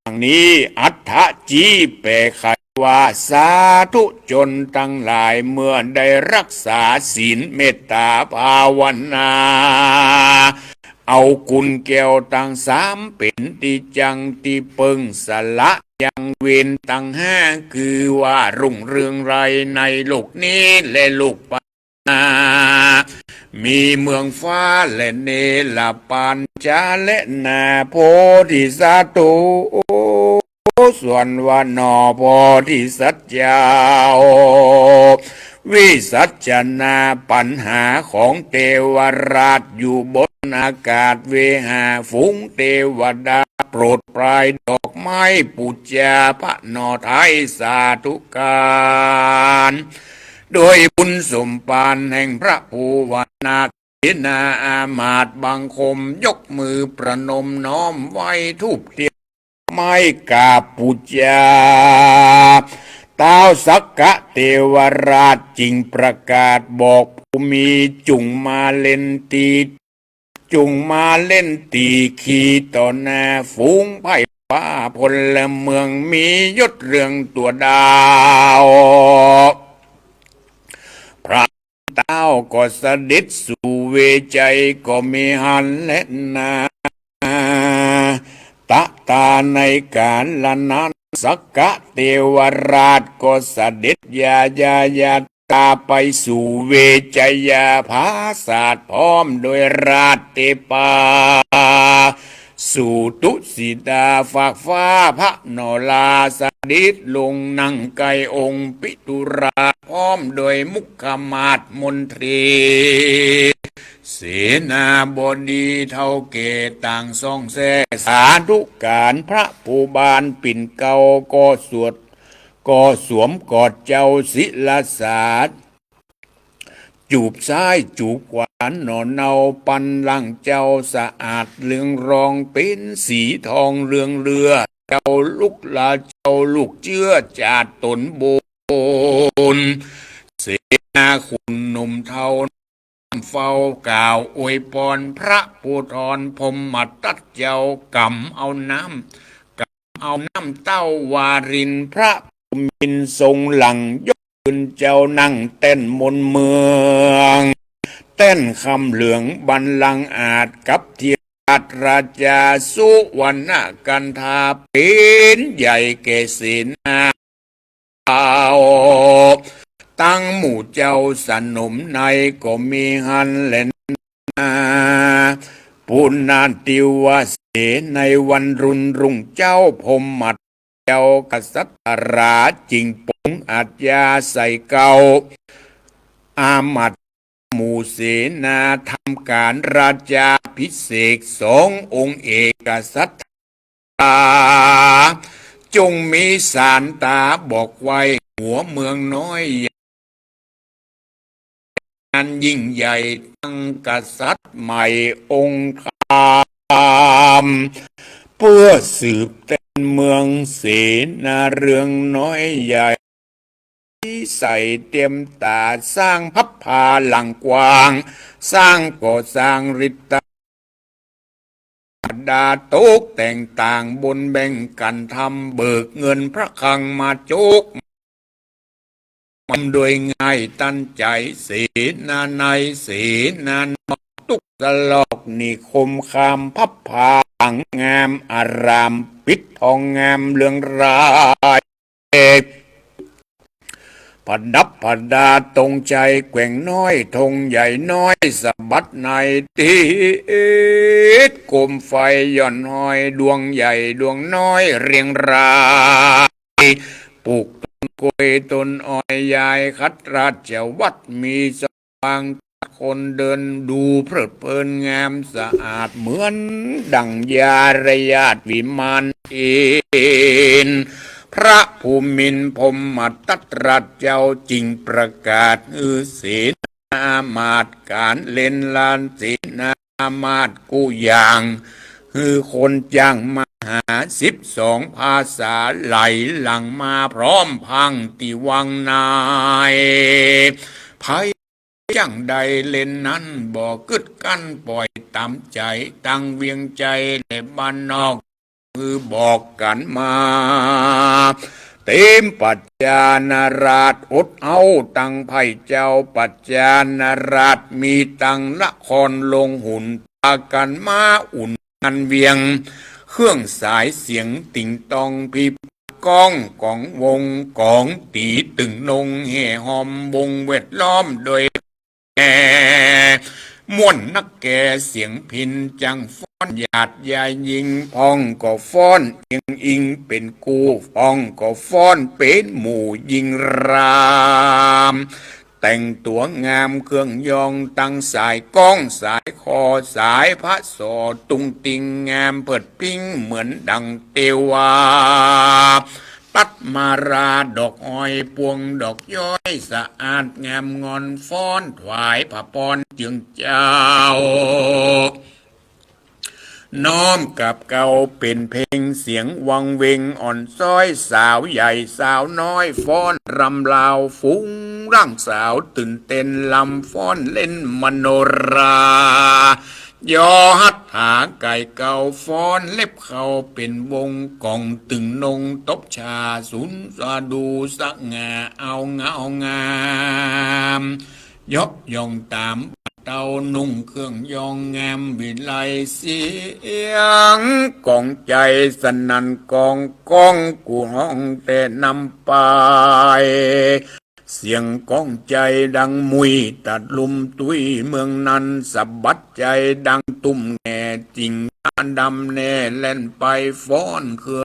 ดังนี้ อัฏฐะ จี๊แปลไขว่า สาธุชนตังหลาย เมื่อได้รักษาศีลเมตต๋าภาวนา เอาคุณแก้วตังสามเป๋นตี้จั้งตี้เปิ้ง สละยังเวรตังห้า คือว่ารุ่งเรืองไร้ในโลกนี้และโลกปัจจุบัน มีเมืองฟ้าและเนรปานจาและนา โพธิสัตว์ ส่วนว่าหนอ โพธิสัตว์เจ้า วิสัชนาปัญหาของเตวราชอยู่บนอากาศ เวหา ฝูงเตวดาโปรดปรายดอกไม้ปู๋จาพระหน่อไท้สาธุการ โดยบุญสมภารแห่งพระภูวนาถ เสนาอามาตย์บังคมยกมือประนมน้อมไหว้ธูปเตียนไม้กราบปู๋จา ท้าวสักกะเตวราชจึงประกาศบอกผู้มี จุ่งมาเล่นตี้ จุ่งมาเล่นตี้ขี่ต่อหน้าฝูงไพร่ฟ้า พลเมืองมียศเรื่องตั๋วดาว พระเท้าก็เสด็จสู่เวไชยก็มีหั้นแลนา ตะตาในกาละนั้น สักกะเตวราชก็เสด็จยายายาตราไปสู่เวไชยปราสาท พร้อมโดยราชเตปา สูตุสิตาฟากฟ้า พระนราสดิตลงนั่งใก้องค์ปิตุราช พร้อมโดยมุขมาศมนตรี เสนาบดีเฒ่าแก่ต่างส่องแซ่ สาธุการพระภูบาลปิ่นเกล้า ก็สวด ก็สวมกอดเจ้าศิลาสา จูบซ้ายจูบขวาหน่อเนา ปันหลังเจ้าสะอาดเรืองรอง เป๋นสีทองเรืองเรือ เจ้าลุกลาเจ้าลูกเจื้อจาดต๋นบุญ เสนาคุณหนุ่มเฒ่า เฝ้ากล่าวอวยพรพระภูธร พรหมทัตเจ้ากำเอาน้ำ กำเอาน้ำเต้าวาริน พระ มินทร์ทรงหลั่งยกขึ้นเจ้านั่งแต้นมนเมือง แต้นคำเหลืองบัลลังก์อาจกับเทียนราช ราชาสุวรรณกันธาเป๋นใหญ่แก่เสนา ตั้งหมู่เจ้าสนมในก็มีหั้นแลนา ปุณณติวเสในวันรุ่นรุ่งเจ้าพรหมมาตรเจ้ากษัตริย์ราจึงปลงอาชญาใส่เกล้า อามาตย์หมู่เสนาทำก๋านราชาภิเษกสององค์เอกกษัตริย์ จงมีสารต๋าบอกไว้หัวเมืองน้อยใหญ่ อันยิ่งใหญ่ตั้งกษัตริย์ใหม่องค์คาม เปื้อสืบแต้นเมืองเสนาเรืองน้อยใหญ่ ใส่เตรียมต๋าสร้างพับพาหลังกว้าง สร้างก่อสร้างริตตา ดาตกแต่งต่างบนแบ่งกั๋นทำ เบิกเงินพระคลังมาโจก มันโดยง่ายตันใจ๋ เสนาในเสนานอก ตุ๊กสลอกนิคมคาม พับพาหลังงามอาราม ปิดทองงามเรืองราย ประดับประดาธงชัยแกว่งน้อย ธงใหญ่น้อยสะบัดใน ติดโคมไฟหย่อนห้อย ดวงใหญ่ดวงน้อยเรียงราย ปลูกต้นกล้วยต้นอ้อย ยายขัดราชวัตร มีสว่าง คนเดินดูเพลิดเพลินงามสะอาด เหมือนดั่งยาระยาดวิมานอินทร์ พระภูมินทร์พรหมทัตราชเจ้าจึงประกาศหื้อเสนาอามาตย์ก๋านเล่นลานเสนาอามาตย์กู้อย่าง หื้อคนจ้างมหาสิบสองภาษาไหลหลั่งมาพร้อมพรังตี้วังใน ใผ จั้งใดเล่นนั้นบ่กึ๊ดกั้นป่อยต๋ามใจ๋ ตังเวียงใจ๋และบ้านนอก หื้อบอกกั๋นมา เต๋มปัจจานาราชอดเอาตังไพร่เจ้าปัจจานาราช มีตังนครลงหุน ปากั๋นมาอุ่นงานเวียง เครื่องสายเสียงติ่งตอง พิบ ก้องก๋องวงก๋อง ตี๋ตึงนงแห่ฮอม วงแวดล้อมโดยแห่ ม่วนนักแก่เสียงพิณจั้งฟ้อนหยาดยายญิง พ่องก็ฟ้อนเอียงอิงเป๋นกู้ พ่องก็ฟ้อนเป๋นหมู่ญิงราม แต่งตั๋วงามเครื่องยอง ตังสายก้องสายคอ สายพระสอตุงติง งามเผิดพริ้งเหมือนดั่งเตวา ตัดมาราดอกอ้อยปวงดอกย้อย สะอาดงามงอน ฟ้อนถวายพระปอนเจืองเจ้า น้อมกราบเกล้าเป๋นเพลงเสียงวังเวงอ่อนซ้อย สาวใหญ่สาวน้อยฟ้อนรำราว ฝูงร่างสาวตื่นเต้นลำฟ้อนเล่นมโนรา ยอหัตถาไก่เกาฟ้อนเล็บเข้าเป๋นวง ก๋องตึงนงตบชาสูนสะดูสง่าเอาเงางาม ยกย่องต๋ามเต้านุ่งเครื่องยองงามวิไล เสียงก๋องใจ๋สนั่นก้องก้องกู้ห้องแต่นำไป เสียงก้องใจ๋ดังมุยตะลุมตุ้ยเมืองนั้น สะบัดใจ๋ดังตุ้มแหน่จิ่งดำแหน่แล่นไปฟ้อนเครือ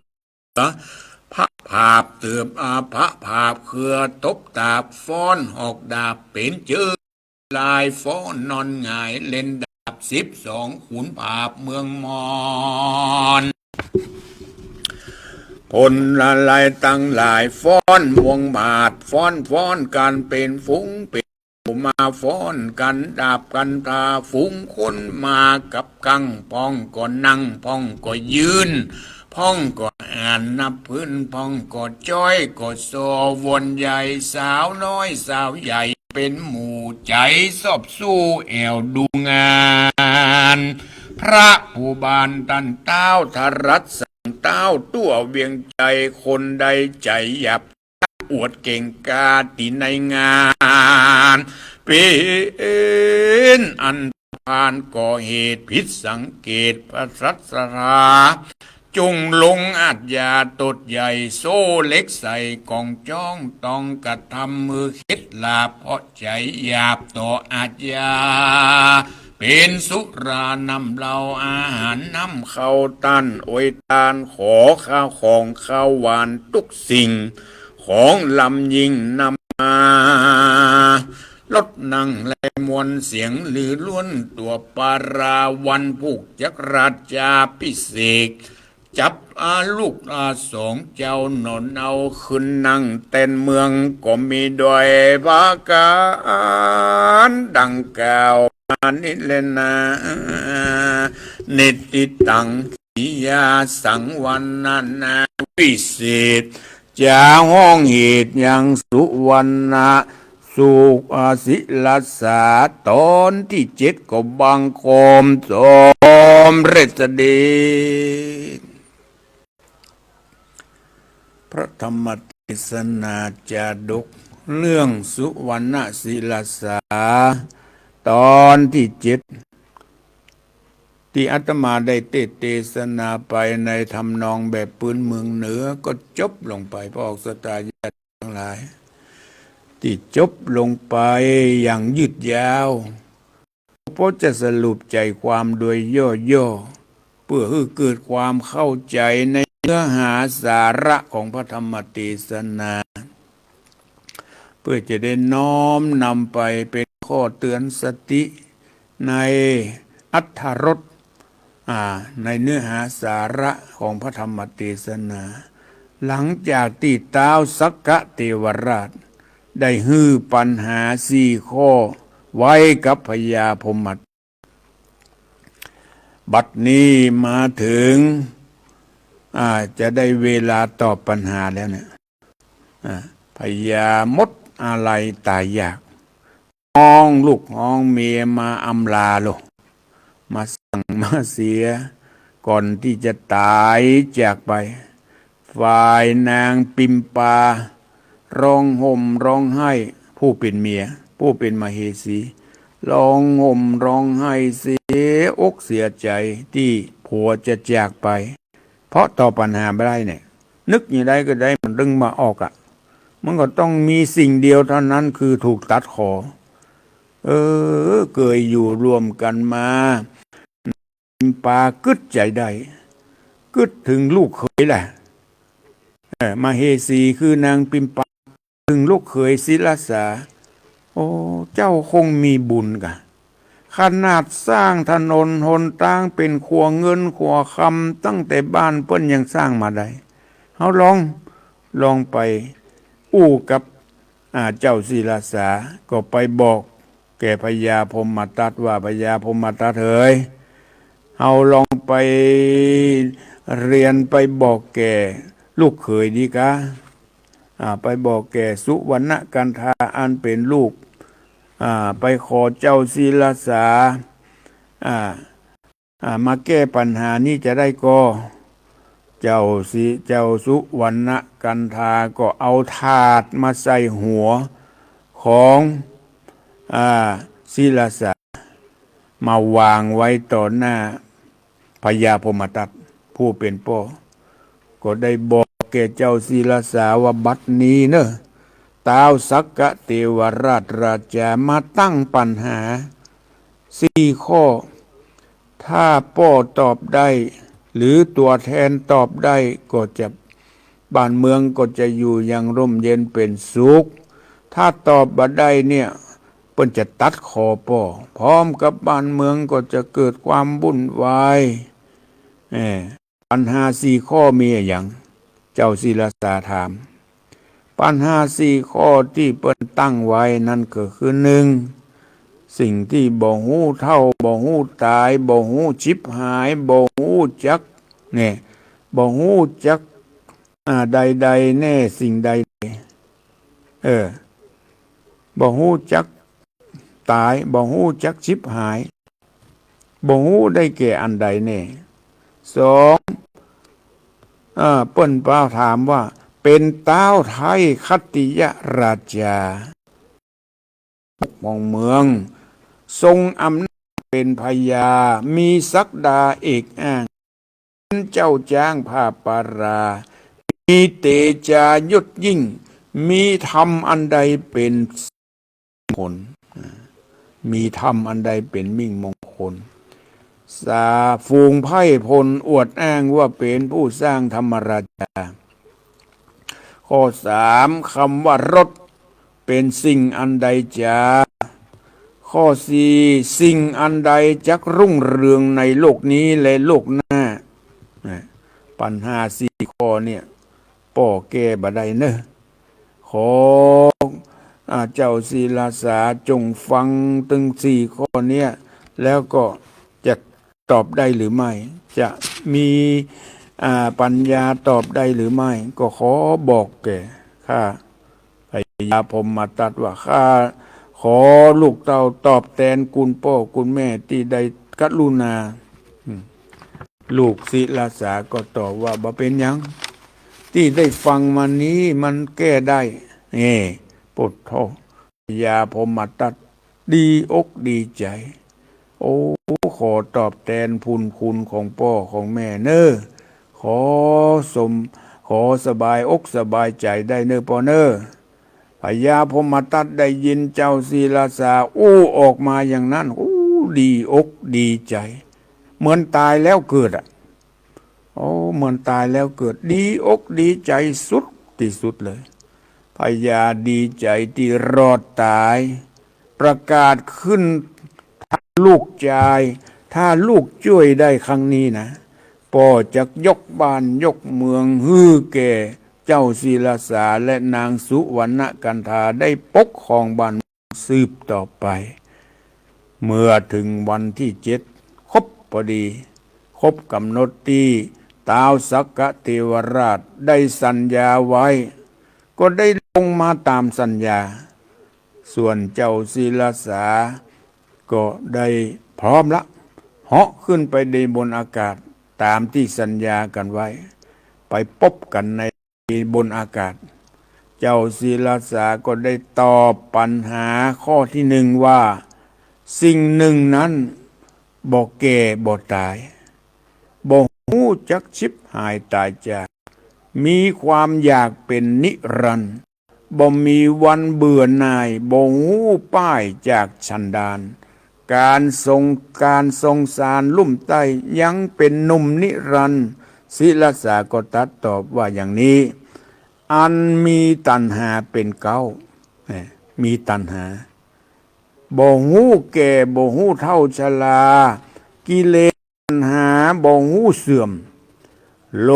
พระผาบเติบอาพระผาบเครือตบตาบฟ้อนหอกดาบเป๋นเจอ ลายฟ้อนนอนหงายเล่นดาบสิบสองขุนผาบเมืองมอญ พลละลายตังหลายฟ้อนวงบาทฟ้อนฟ้อนกั๋นเป๋นฝูงเป๋นหมู่มาฟ้อนกั๋นดาบกั๋นตา ฝูงคนมากับกัง พ่องก็นั่ง พ่องก็ยืน พ่องก็อ่านนับพื้น พ่องก็จ้อยก็ซอ วนใหญ่สาวน้อยสาวใหญ่เป๋นหมู่ ใจ๋ซอบสู้แอ่วดูงาน พระผู้บานตันเต้าทรัสสั่งเต้าตั้วเวียงใจ๋ คนใดใจ๋หยาบ อวดเก่งกล้าตี้ในงาน เป๋นอันธพาลก่อเหตุผิดสังเกตพระศาสดา จุ่งลงอาชญาโต้ษใหญ่ โซ่เหล็กใส่ก๋องจ้อง ต้องกระทำหื้อเข็ดหลาบ เพราะใจ๋หยาบต่ออาชญา เป๋นสุราน้ำเหล้าอาหารน้ำข้าว ต้านอวยตานขอข้าวของข้าวหวานตุ๊กสิ่ง ของลำยิ่งนำมา รถนั่งและมวลเสียงลือล้วน ตั๋วปาราวันผูกจักรราชาภิเษก จับอาลูกอาสองเจ้าหนอนเอาขึ้นนั่งแตนเมือง ก็มีด้วยประก๋านดังกล่าวมานี้แลนา นิตติตัง กิริยาสังวรรณนาวิเศษ จะฮ้องเหตุยังสุวรรณะ สุข อ่า ศิลสา ต๋อนตี้เจ็ดก็บังคมสมเร็จเสด็จ พระธรรมเตสนาจาดก เรื่องสุวรรณศิลสา ต๋อนตี้เจ็ด ตี้อาตมาได้เตสน์เตสนาไปในทำนองแบบปืนเมืองเหนือ ก็จบลงไป พระออกศาสดาญาติทั้งหลาย ตี้จบลงไปอย่างยืดยาว พอจะสรุปใจ๋ความโดยย่อๆ เปื้อหื้อเกิดความเข้าใจ๋ในเนื้อหาสาระของพระธรรมเตสนา เปื้อจะได้น้อมนำไปเป๋นข้อเตื๋อนสติในอรรถรส อ่า ในเนื้อหาสาระของพระธรรมเตสนา หลังจากตี้ต๊าวสักกะเตวราชได้หื้อปัญหาสี่ข้อไว้กับพญาพรหมทัต บัดนี้มาเถิง อ่า จะได้เวลาตอบปัญหาแล้วเนี่ย อ่า พญามดอาลัยต๋ายอยาก ฮ้องลูกฮ้องเมียมาอำลาโล มาสั่งมาเสีย ก่อนตี้จะต๋ายจากไป ฝ่ายนางปิมปา ร้องห่มร้องไห้ ผู้เป๋นเมีย ผู้เป๋นมเหสี ร้องห่มร้องไห้เสียอกเสียใจ๋ตี้ผัวจะจากไป เพราะตอบปัญหาบ่ได้เนี่ย นึกอย่างใดก็ได้มันดึงบ่ออกอะ มันก็ต้องมีสิ่งเดียวเท่านั้นคือถูกตัดคอ เออ เกยอยู่ร่วมกั๋นมา ปิมปากึ๊ดใจ๋ได้ กึ๊ดเถิงลูกเขยแหละ เออ มเหสีคือนางปิมปา เถิงลูกเขยศิลสา โอ้ เจ้าคงมีบุญกา ขนาดสร้างถนนหนตางเป๋นขัวเงินขัวคำ ตั้งแต่บ้านเปิ้นยังสร้างมาได้ เฮาลอง ลองไปอู้กับ อ่า เจ้าศิลสา ก็ไปบอกแก่พญาพรหมทัตว่า พญาพรหมทัตเหย เฮาลองไปเรียนไปบอกแก่ลูกเขยดีกา อ่า ไปบอกแก่สุวรรณกันธาอันเป๋นลูก อ่า ไปขอเจ้าศิลสา อ่า อ่า มาแก้ปัญหานี้จะได้ก่อ เจ้าสิ เจ้าสุวรรณกันธาก็เอาถาดมาใส่หัวของ อ่า ศิลสา มาวางไว้ต่อหน้าพญาพรหมทัตผู้เป๋นป้อ ก็ได้บอกแก่เจ้าศิลสาว่า บัดนี้เน่อ ต๊าวสักกะเตวราชราชามาตั้งปัญหาสี่ข้อ ถ้าป้อตอบได้ หรือตั๋วแทนตอบได้ก็จะ บ้านเมืองก็จะอยู่อย่างร่มเย็นเป๋นสุข ถ้าตอบบ่ได้เนี่ย เปิ้นจะตัดคอป้อ พร้อมกับบ้านเมืองก็จะเกิดความวุ่นวาย เอ่อ ปัญหาสี่ข้อมีอะหยัง เจ้าศิลสาถาม ปัญหาสี่ข้อตี้เปิ้นตั้งไว้นั้นก็คือ หนึ่ง สิ่งตี้บ่ฮู้เฒ่า บ่ฮู้ต๋าย บ่ฮู้ฉิบหาย บ่ฮู้จัก เนี่ย บ่ฮู้จัก อ่า ใดๆ แน่ สิ่งใดๆ เออ บ่ฮู้จักต๋าย บ่ฮู้จักฉิบหาย บ่ฮู้ได้แก่อันใดแน่ สอง เอ่อ เปิ้นป้าถามว่า เป๋นต๊าวไท้คัตติยราชา ปกครองเมือง ทรงอำนาจเป๋นพญา มีศักดาเอกอ้าง เป๋นเจ้าจ๊างผ้าปารา มีเตจายศยิ่ง มีธรรมอันใดเป๋นมงคล มีธรรมอันใดเป๋นมิ่งมงคล สา ฝูงไพร่พลอวดอ้างว่าเป๋นผู้สร้างธรรมราชา ข้อสาม กำว่ารสเป๋นสิ่งอันใดจา ข้อสี่ สิ่งอันใดจักรุ่งเรืองในโลกนี้และโลกหน้า นะ ปัญหาสี่ข้อเนี่ย ป้อแก้บ่ได้เนอะ ขอ อ่า เจ้าศิลาสาจงฟังตึงสี่ข้อเนี้ย แล้วก็จะตอบได้หรือไม่ จะมี อ่า ปัญญาตอบได้หรือไม่ ก็ขอบอกแก่ข้า พญาพรหมทัตว่า ข้าขอลูกเต้าตอบแตนคุณป้อคุณแม่ตี้ได้กรุณา อืม ลูกศิลาสาก็ตอบว่า บ่เป๋นหยัง ตี้ได้ฟังมานี้มันแก้ได้ เอ้ โปดโธ่ พญาพรหมทัตดีอกดีใจ๋ โอ้ ขอตอบแตนบุญคุณของป้อของแม่เน้อ ขอสม ขอสบายอกสบายใจ๋ได้เน้อป้อเน้อ พญาพรหมทัตได้ยินเจ้าศิลาสาอู้ออกมาอย่างนั้น อู้ ดีอกดีใจ๋ เหมือนต๋ายแล้วเกิดอะ โอ้ เหมือนต๋ายแล้วเกิด ดีอกดีใจ๋สุดตี้สุดเลย พญาดีใจ๋ตี้รอดต๋าย ประกาศขึ้น ถ้าลูกจาย ถ้าลูกจ้วยได้ครั้งนี้นะ ป้อจักยกบ้านยกเมืองหื้อแก่เจ้าศิลาสาและนางสุวรรณกันธาได้ปกครองบ้านเมืองสืบต่อไป เมื่อเถิงวันตี้เจ็ด ครบพอดี ครบก๋ำหนดตี้ท้าวสักกะเทวราชได้สัญญาไว้ ก็ได้ลงมาต๋ามสัญญา ส่วนเจ้าศิลาสาก็ได้พร้อมละ เหาะขึ้นไปในบนอากาศต๋ามตี้สัญญากั๋นไว้ ไปปบกั๋นในบนอากาศ เจ้าศิลาสาก็ได้ตอบปัญหาข้อตี้หนึ่งว่า สิ่งหนึ่งนั้นบ่แก่บ่ต๋าย บ่ฮู้จักฉิบหายต๋ายจาก มีความอยากเป๋นนิรันดร์ บ่มีวันเบื่อหน่าย บ่ฮู้ป้ายจากฉันดาน ก๋านสง ก๋านสงสารลุ่มใต้ ยังเป๋นหนุ่มนิรันดร์ ศิลาสาก็ตรัสตอบว่าอย่างนี้ อันมีตัณหาเป๋นเก๊า เอ่อ มีตัณหา บ่ฮู้แก่ บ่ฮู้เฒ่าชรา กิเลสตัณหาบ่ฮู้เสื่อม โล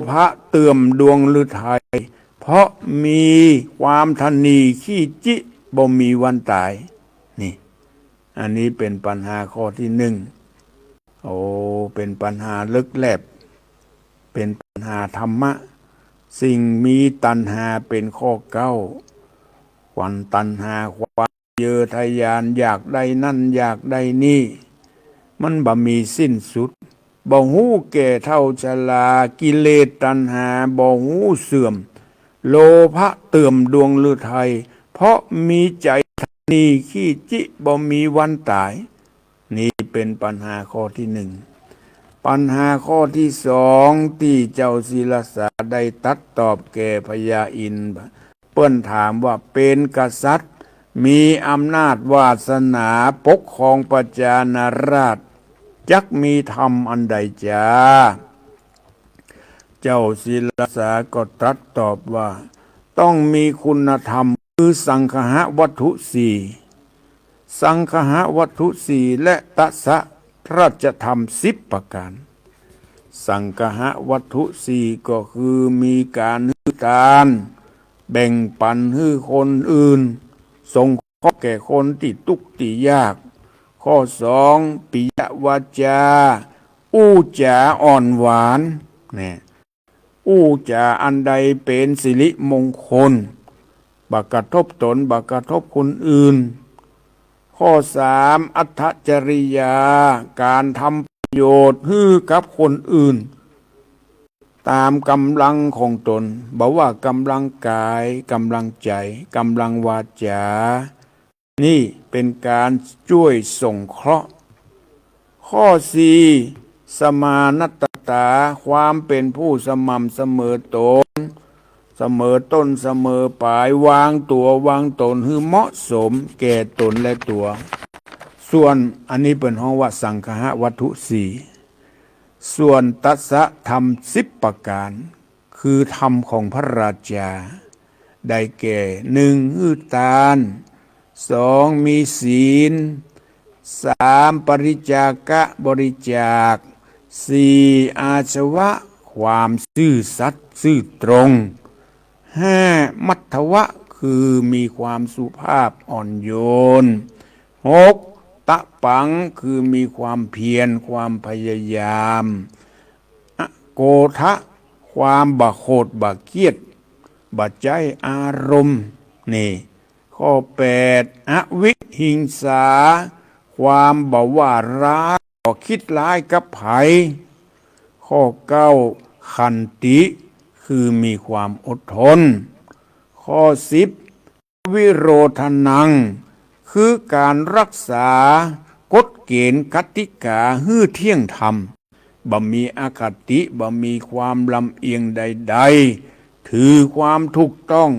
ภะเตื่อมดวงฤทัย เพราะมีความถนีขี้จิ บ่มีวันต๋าย นี่ อันนี้เป๋นปัญหาข้อตี้หนึ่ง โอ้ เป๋นปัญหาลึกแลบ เป๋นปัญหาธรรมะ สิ่งมีตัณหาเป๋นข้อเก๊า ความตัณหา ความเยอทะยาน อยากได้นั่น อยากได้นี่ มันบ่มีสิ้นสุด บ่ฮู้แก่เฒ่าชรา กิเลสตัณหาบ่ฮู้เสื่อม โลภะเตื่อมดวงฤทัย เพราะมีใจ๋ถนีขี้จิ บ่มีวันต๋าย นี่เป๋นปัญหาข้อตี้หนึ่ง ปัญหาข้อตี้สองตี้เจ้าศิลาสาได้ตรัสตอบแก่พญาอินทร์ เปิ้นถามว่า เป๋นกษัตริย์ มีอำนาจวาสนาปกครองประชาราษฎร์ จักมีธรรมอันใดจา เจ้าศิลาสาก็ตรัสตอบว่า ต้องมีคุณธรรม คือสังคหวัตถุสี่ สังคหวัตถุสี่ และตสะราชธรรมสิบประก๋าน สังคหวัตถุสี่ ก็คือมีก๋านหื้อตาน แบ่งปั๋นหื้อคนอื่น สงเคราะห์แก่คนตี้ตุ๊กข์ตี้ยาก ข้อสอง ปิยวาจา อู้จ๋าอ่อนหวาน เนี่ย อู้จ๋าอันใดเป๋นสิริมงคล บ่กระทบต๋น บ่กระทบคนอื่น ข้อสาม อัตถจริยา ก๋านทำประโยชน์หื้อกับคนอื่น ต๋ามก๋ำลังของต๋น บ่ว่ากำลังก๋าย กำลังใจ๋ กำลังวาจ๋า นี่เป๋นก๋านจ้วยสงเคราะห์ ข้อสี่ สมานัตตา ความเป๋นผู้สม่ำเสมอต๋น เสมอต้นเสมอป๋าย วางตั๋ววางต๋นหื้อเหมาะสมแก่ต๋นและตั๋ว ส่วนอันนี้เปิ้นฮ้องว่าสังคหวัตถุสี่ ส่วนตัสสะธรรมสิบประก๋าน คือธรรมของพระราจา ได้แก่ หนึ่ง หื้อตาน สอง มีศีล สาม ปริจจาคะบริจาค สี่ อาสวะ ความซื่อสัตย์ซื่อตรง ห้า มัทวะ คือมีความสุภาพอ่อนโยน หก ตะปัง คือมีความเพียร ความพยายาม อโกธะ ความบ่โขดบ่เคียด บ่ใจ๊อารมณ์ นี่ ข้อแปด อวิหิงสา ความบ่ว่าร้าย บ่คิดร้ายกับใผ ข้อเก้า ขันติ คือมีความอดทน ข้อสิบ วิโรธนัง คือก๋านรักษากฎเกณฑ์กติกาหื้อเที่ยงธรรม บ่มีอคติ บ่มีความลำเอียงใดๆ ถือความถูกต้อง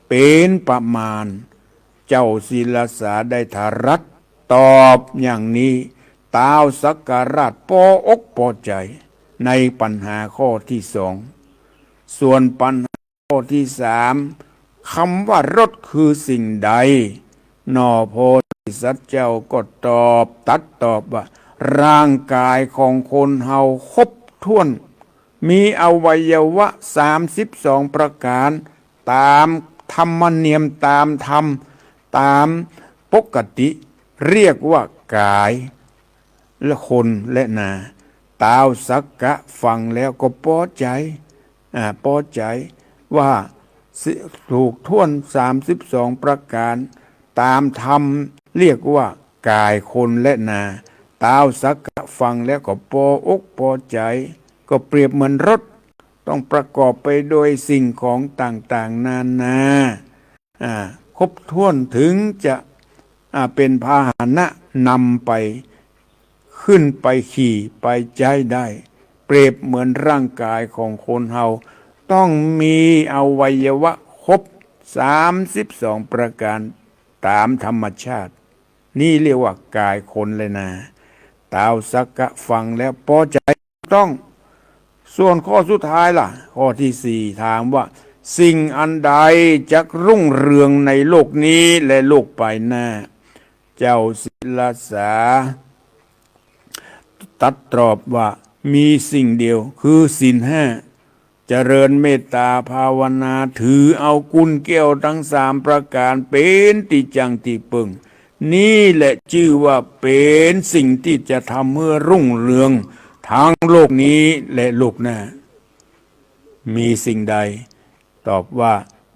เป๋นประมาณ เจ้าศิลสาได้ทรัสตอบอย่างนี้ ตาวสักกราชปออกปอใจ๋ในปัญหาข้อที่สอง ส่วนปัญหาข้อที่สาม กำว่ารถคือสิ่งใด หน่อโพธิสัตว์เจ้าก็ตอบ ตรัสตอบว่า ร่างก๋ายของคนเฮาครบถ้วน มีอวัยวะสามสิบสองประก๋าน ต๋ามธรรมเนียม ต๋ามธรรม ต๋ามปกติ เรียกว่าก๋าย และคนและนา ตาวสักกะฟังแล้วก็ปอใจ๋ อ่า ปอใจ๋ว่า สิ ถูกถ้วนสามสิบสองประก๋าน ต๋ามธรรมเรียกว่าก๋ายคนและนา ตาวสักกะฟังแล้วก็ปออกปอใจ๋ ก็เปรียบเหมือนรถ ต้องประกอบไปโดยสิ่งของต่างๆ นานา อ่า ครบถ้วนถึงจะ อ่า เป๋นพาหนะนำไป ขึ้นไปขี่ไปใจ๊ได้ เปรียบเหมือนร่างก๋ายของคนเฮา ต้องมีอวัยวะครบสามสิบสองประก๋านต๋ามธรรมชาติ นี่เรียกว่าก๋ายคนและนา ตาวสักกะฟังแล้วปอใจ๋ต้อง ส่วนข้อสุดท้ายล่ะ ข้อที่สี่ ถามว่า สิ่งอันใดจักรุ่งเรืองในโลกนี้และโลกไปหน้า เจ้าศิลสา ตรัสตอบว่า มีสิ่งเดียว คือศีลห้า เจริญเมตตาภาวนา ถือเอากุลแก้วทั้งสามประก๋านเป๋นตี้จั้งตี้เปิ้ง นี่แหละจื้อว่าเป๋นสิ่งตี้จะทำหื้อรุ่งเรืองทั้งโลกนี้และโลกหน้า มีสิ่งใด ตอบว่า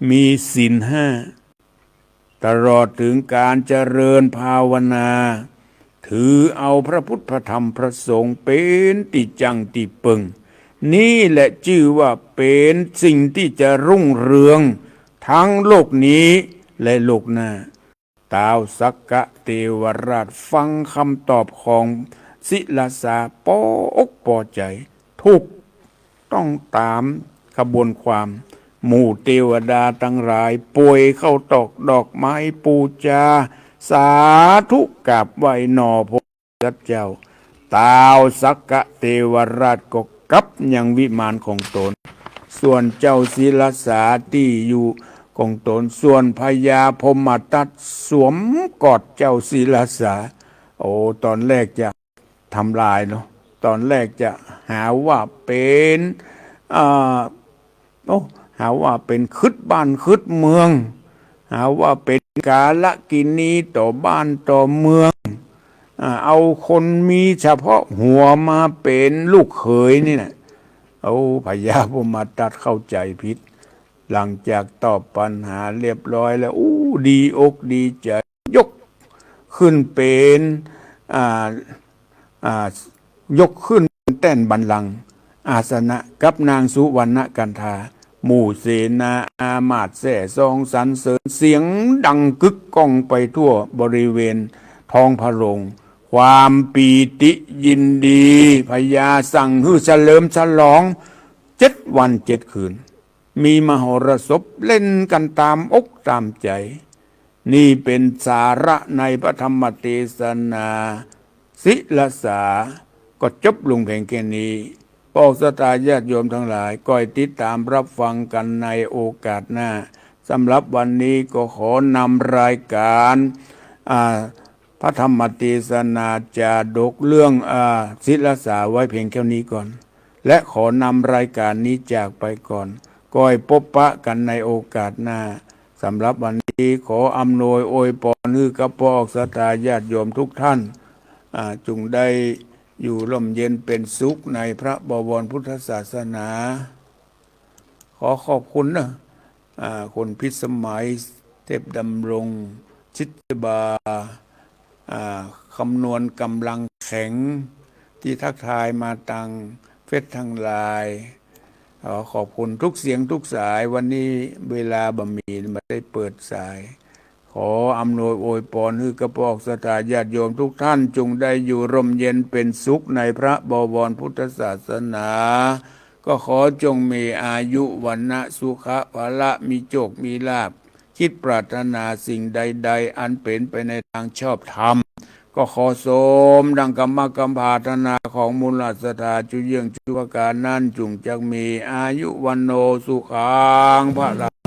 มีศีลห้า ตลอดถึงก๋านเจริญภาวนา ถือเอาพระพุทธพระธรรมพระสงฆ์เป๋นตี้จั้งตี้เปิ้ง นี่แหละจื้อว่าเป๋นสิ่งตี้จะรุ่งเรืองทั้งโลกนี้และโลกหน้า ตาวสักกะเตวราชฟังกำตอบของศิลสาปออกปอใจ๋ ถูกต้องต๋ามขบวนความ หมู่เตวดาตังหลายป่วยข้าวตอกดอกไม้ปู๋จา สาธุกราบไหว้หน่อโพธิสัตว์เจ้า ตาวสักกะเตวราชก็กลับยังวิมานของต๋น ส่วนเจ้าศิลสาตี้อยู่ของต๋น ส่วนพญาพรหมทัตสวมกอดเจ้าศิลสา โอ้ ต๋อนแรกจะทำลายเนาะ ต๋อนแรกจะหาว่าเป๋น อ่า โอ้ หาว่าเป๋นขึดบ้านขึดเมือง หาว่าเป๋นก๋าละกินีต่อบ้านต่อเมือง อ่า เอาคนมีเฉพาะหัวมาเป๋นลูกเขยนี่นะ โอ้ พญาพรหมทัตเข้าใจ๋ผิด หลังจากตอบปัญหาเรียบร้อยแล้ว อู้ ดีอกดีใจ๋ ยกขึ้นเป๋น อ่า อ่า ยกขึ้นแต้นบัลลังก์ อาสนะกับนางสุวรรณกันธา หมู่เสนาอามาตย์แซ่ซ้องสรรเสริญ เสียงดังกึกก้องไปทั่วบริเวณท้องพระโรง ความปีติยินดี พญาสั่งหื้อเฉลิมฉลองเจ็ดวันเจ็ดคืน มีมหรสพเล่นกันตามอกตามใจ๋ นี่เป๋นสาระในพระธรรมเตสนา ศิลสา ก็จบลงเพียงแค่นี้ พวกศรัทธาญาติโยมทั้งหลาย ก้อยติดต๋ามรับฟังกั๋นในโอกาสหน้า สำหรับวันนี้ก็ขอนำรายก๋าน อ่า พระธรรมเตสนาจาดกเรื่อง อ่า ศิลสาไว้เพียงแค่นี้ก่อน และขอนำรายก๋านนี้จากไปก่อน ก้อยปบปะกั๋นในโอกาสหน้า สำหรับวันนี้ขออำนวยอวยปอนหื้อกับพวกศรัทธาญาติโยมทุกท่าน อ่า จุ่งได้อยู่ร่มเย็นเป๋นสุขในพระบวรพุทธศาสนา ขอขอบคุณนะ อ่า คุณพิสมัย เทพดำรง ชิตบา อ่า คำนวณกำลังแข็ง ตี้ทักทายมาตางเฟซตางไลน์ ขอขอบคุณทุกเสียงทุกสาย วันนี้เวลาบ่มี บ่ได้เปิดสาย ขออำนวยอวยปอนหื้อกับพวกศรัทธาญาติโยมทุกท่าน จุ่งได้อยู่ร่มเย็นเป๋นสุขในพระบวรพุทธศาสนา ก็ขอจงมีอายุ วรรณะ สุขะ พละ มีโชค มีลาภ คิดปรารถนาสิ่งใดๆ อันเป๋นไปในตางชอบธรรม ก็ขอสมดังกำมะกำผาถนาของมูลศรัทธาจุเยื่องจุประก๋านนั้น จุ่งจักมีอายุ วัณโณ สุขัง พลัง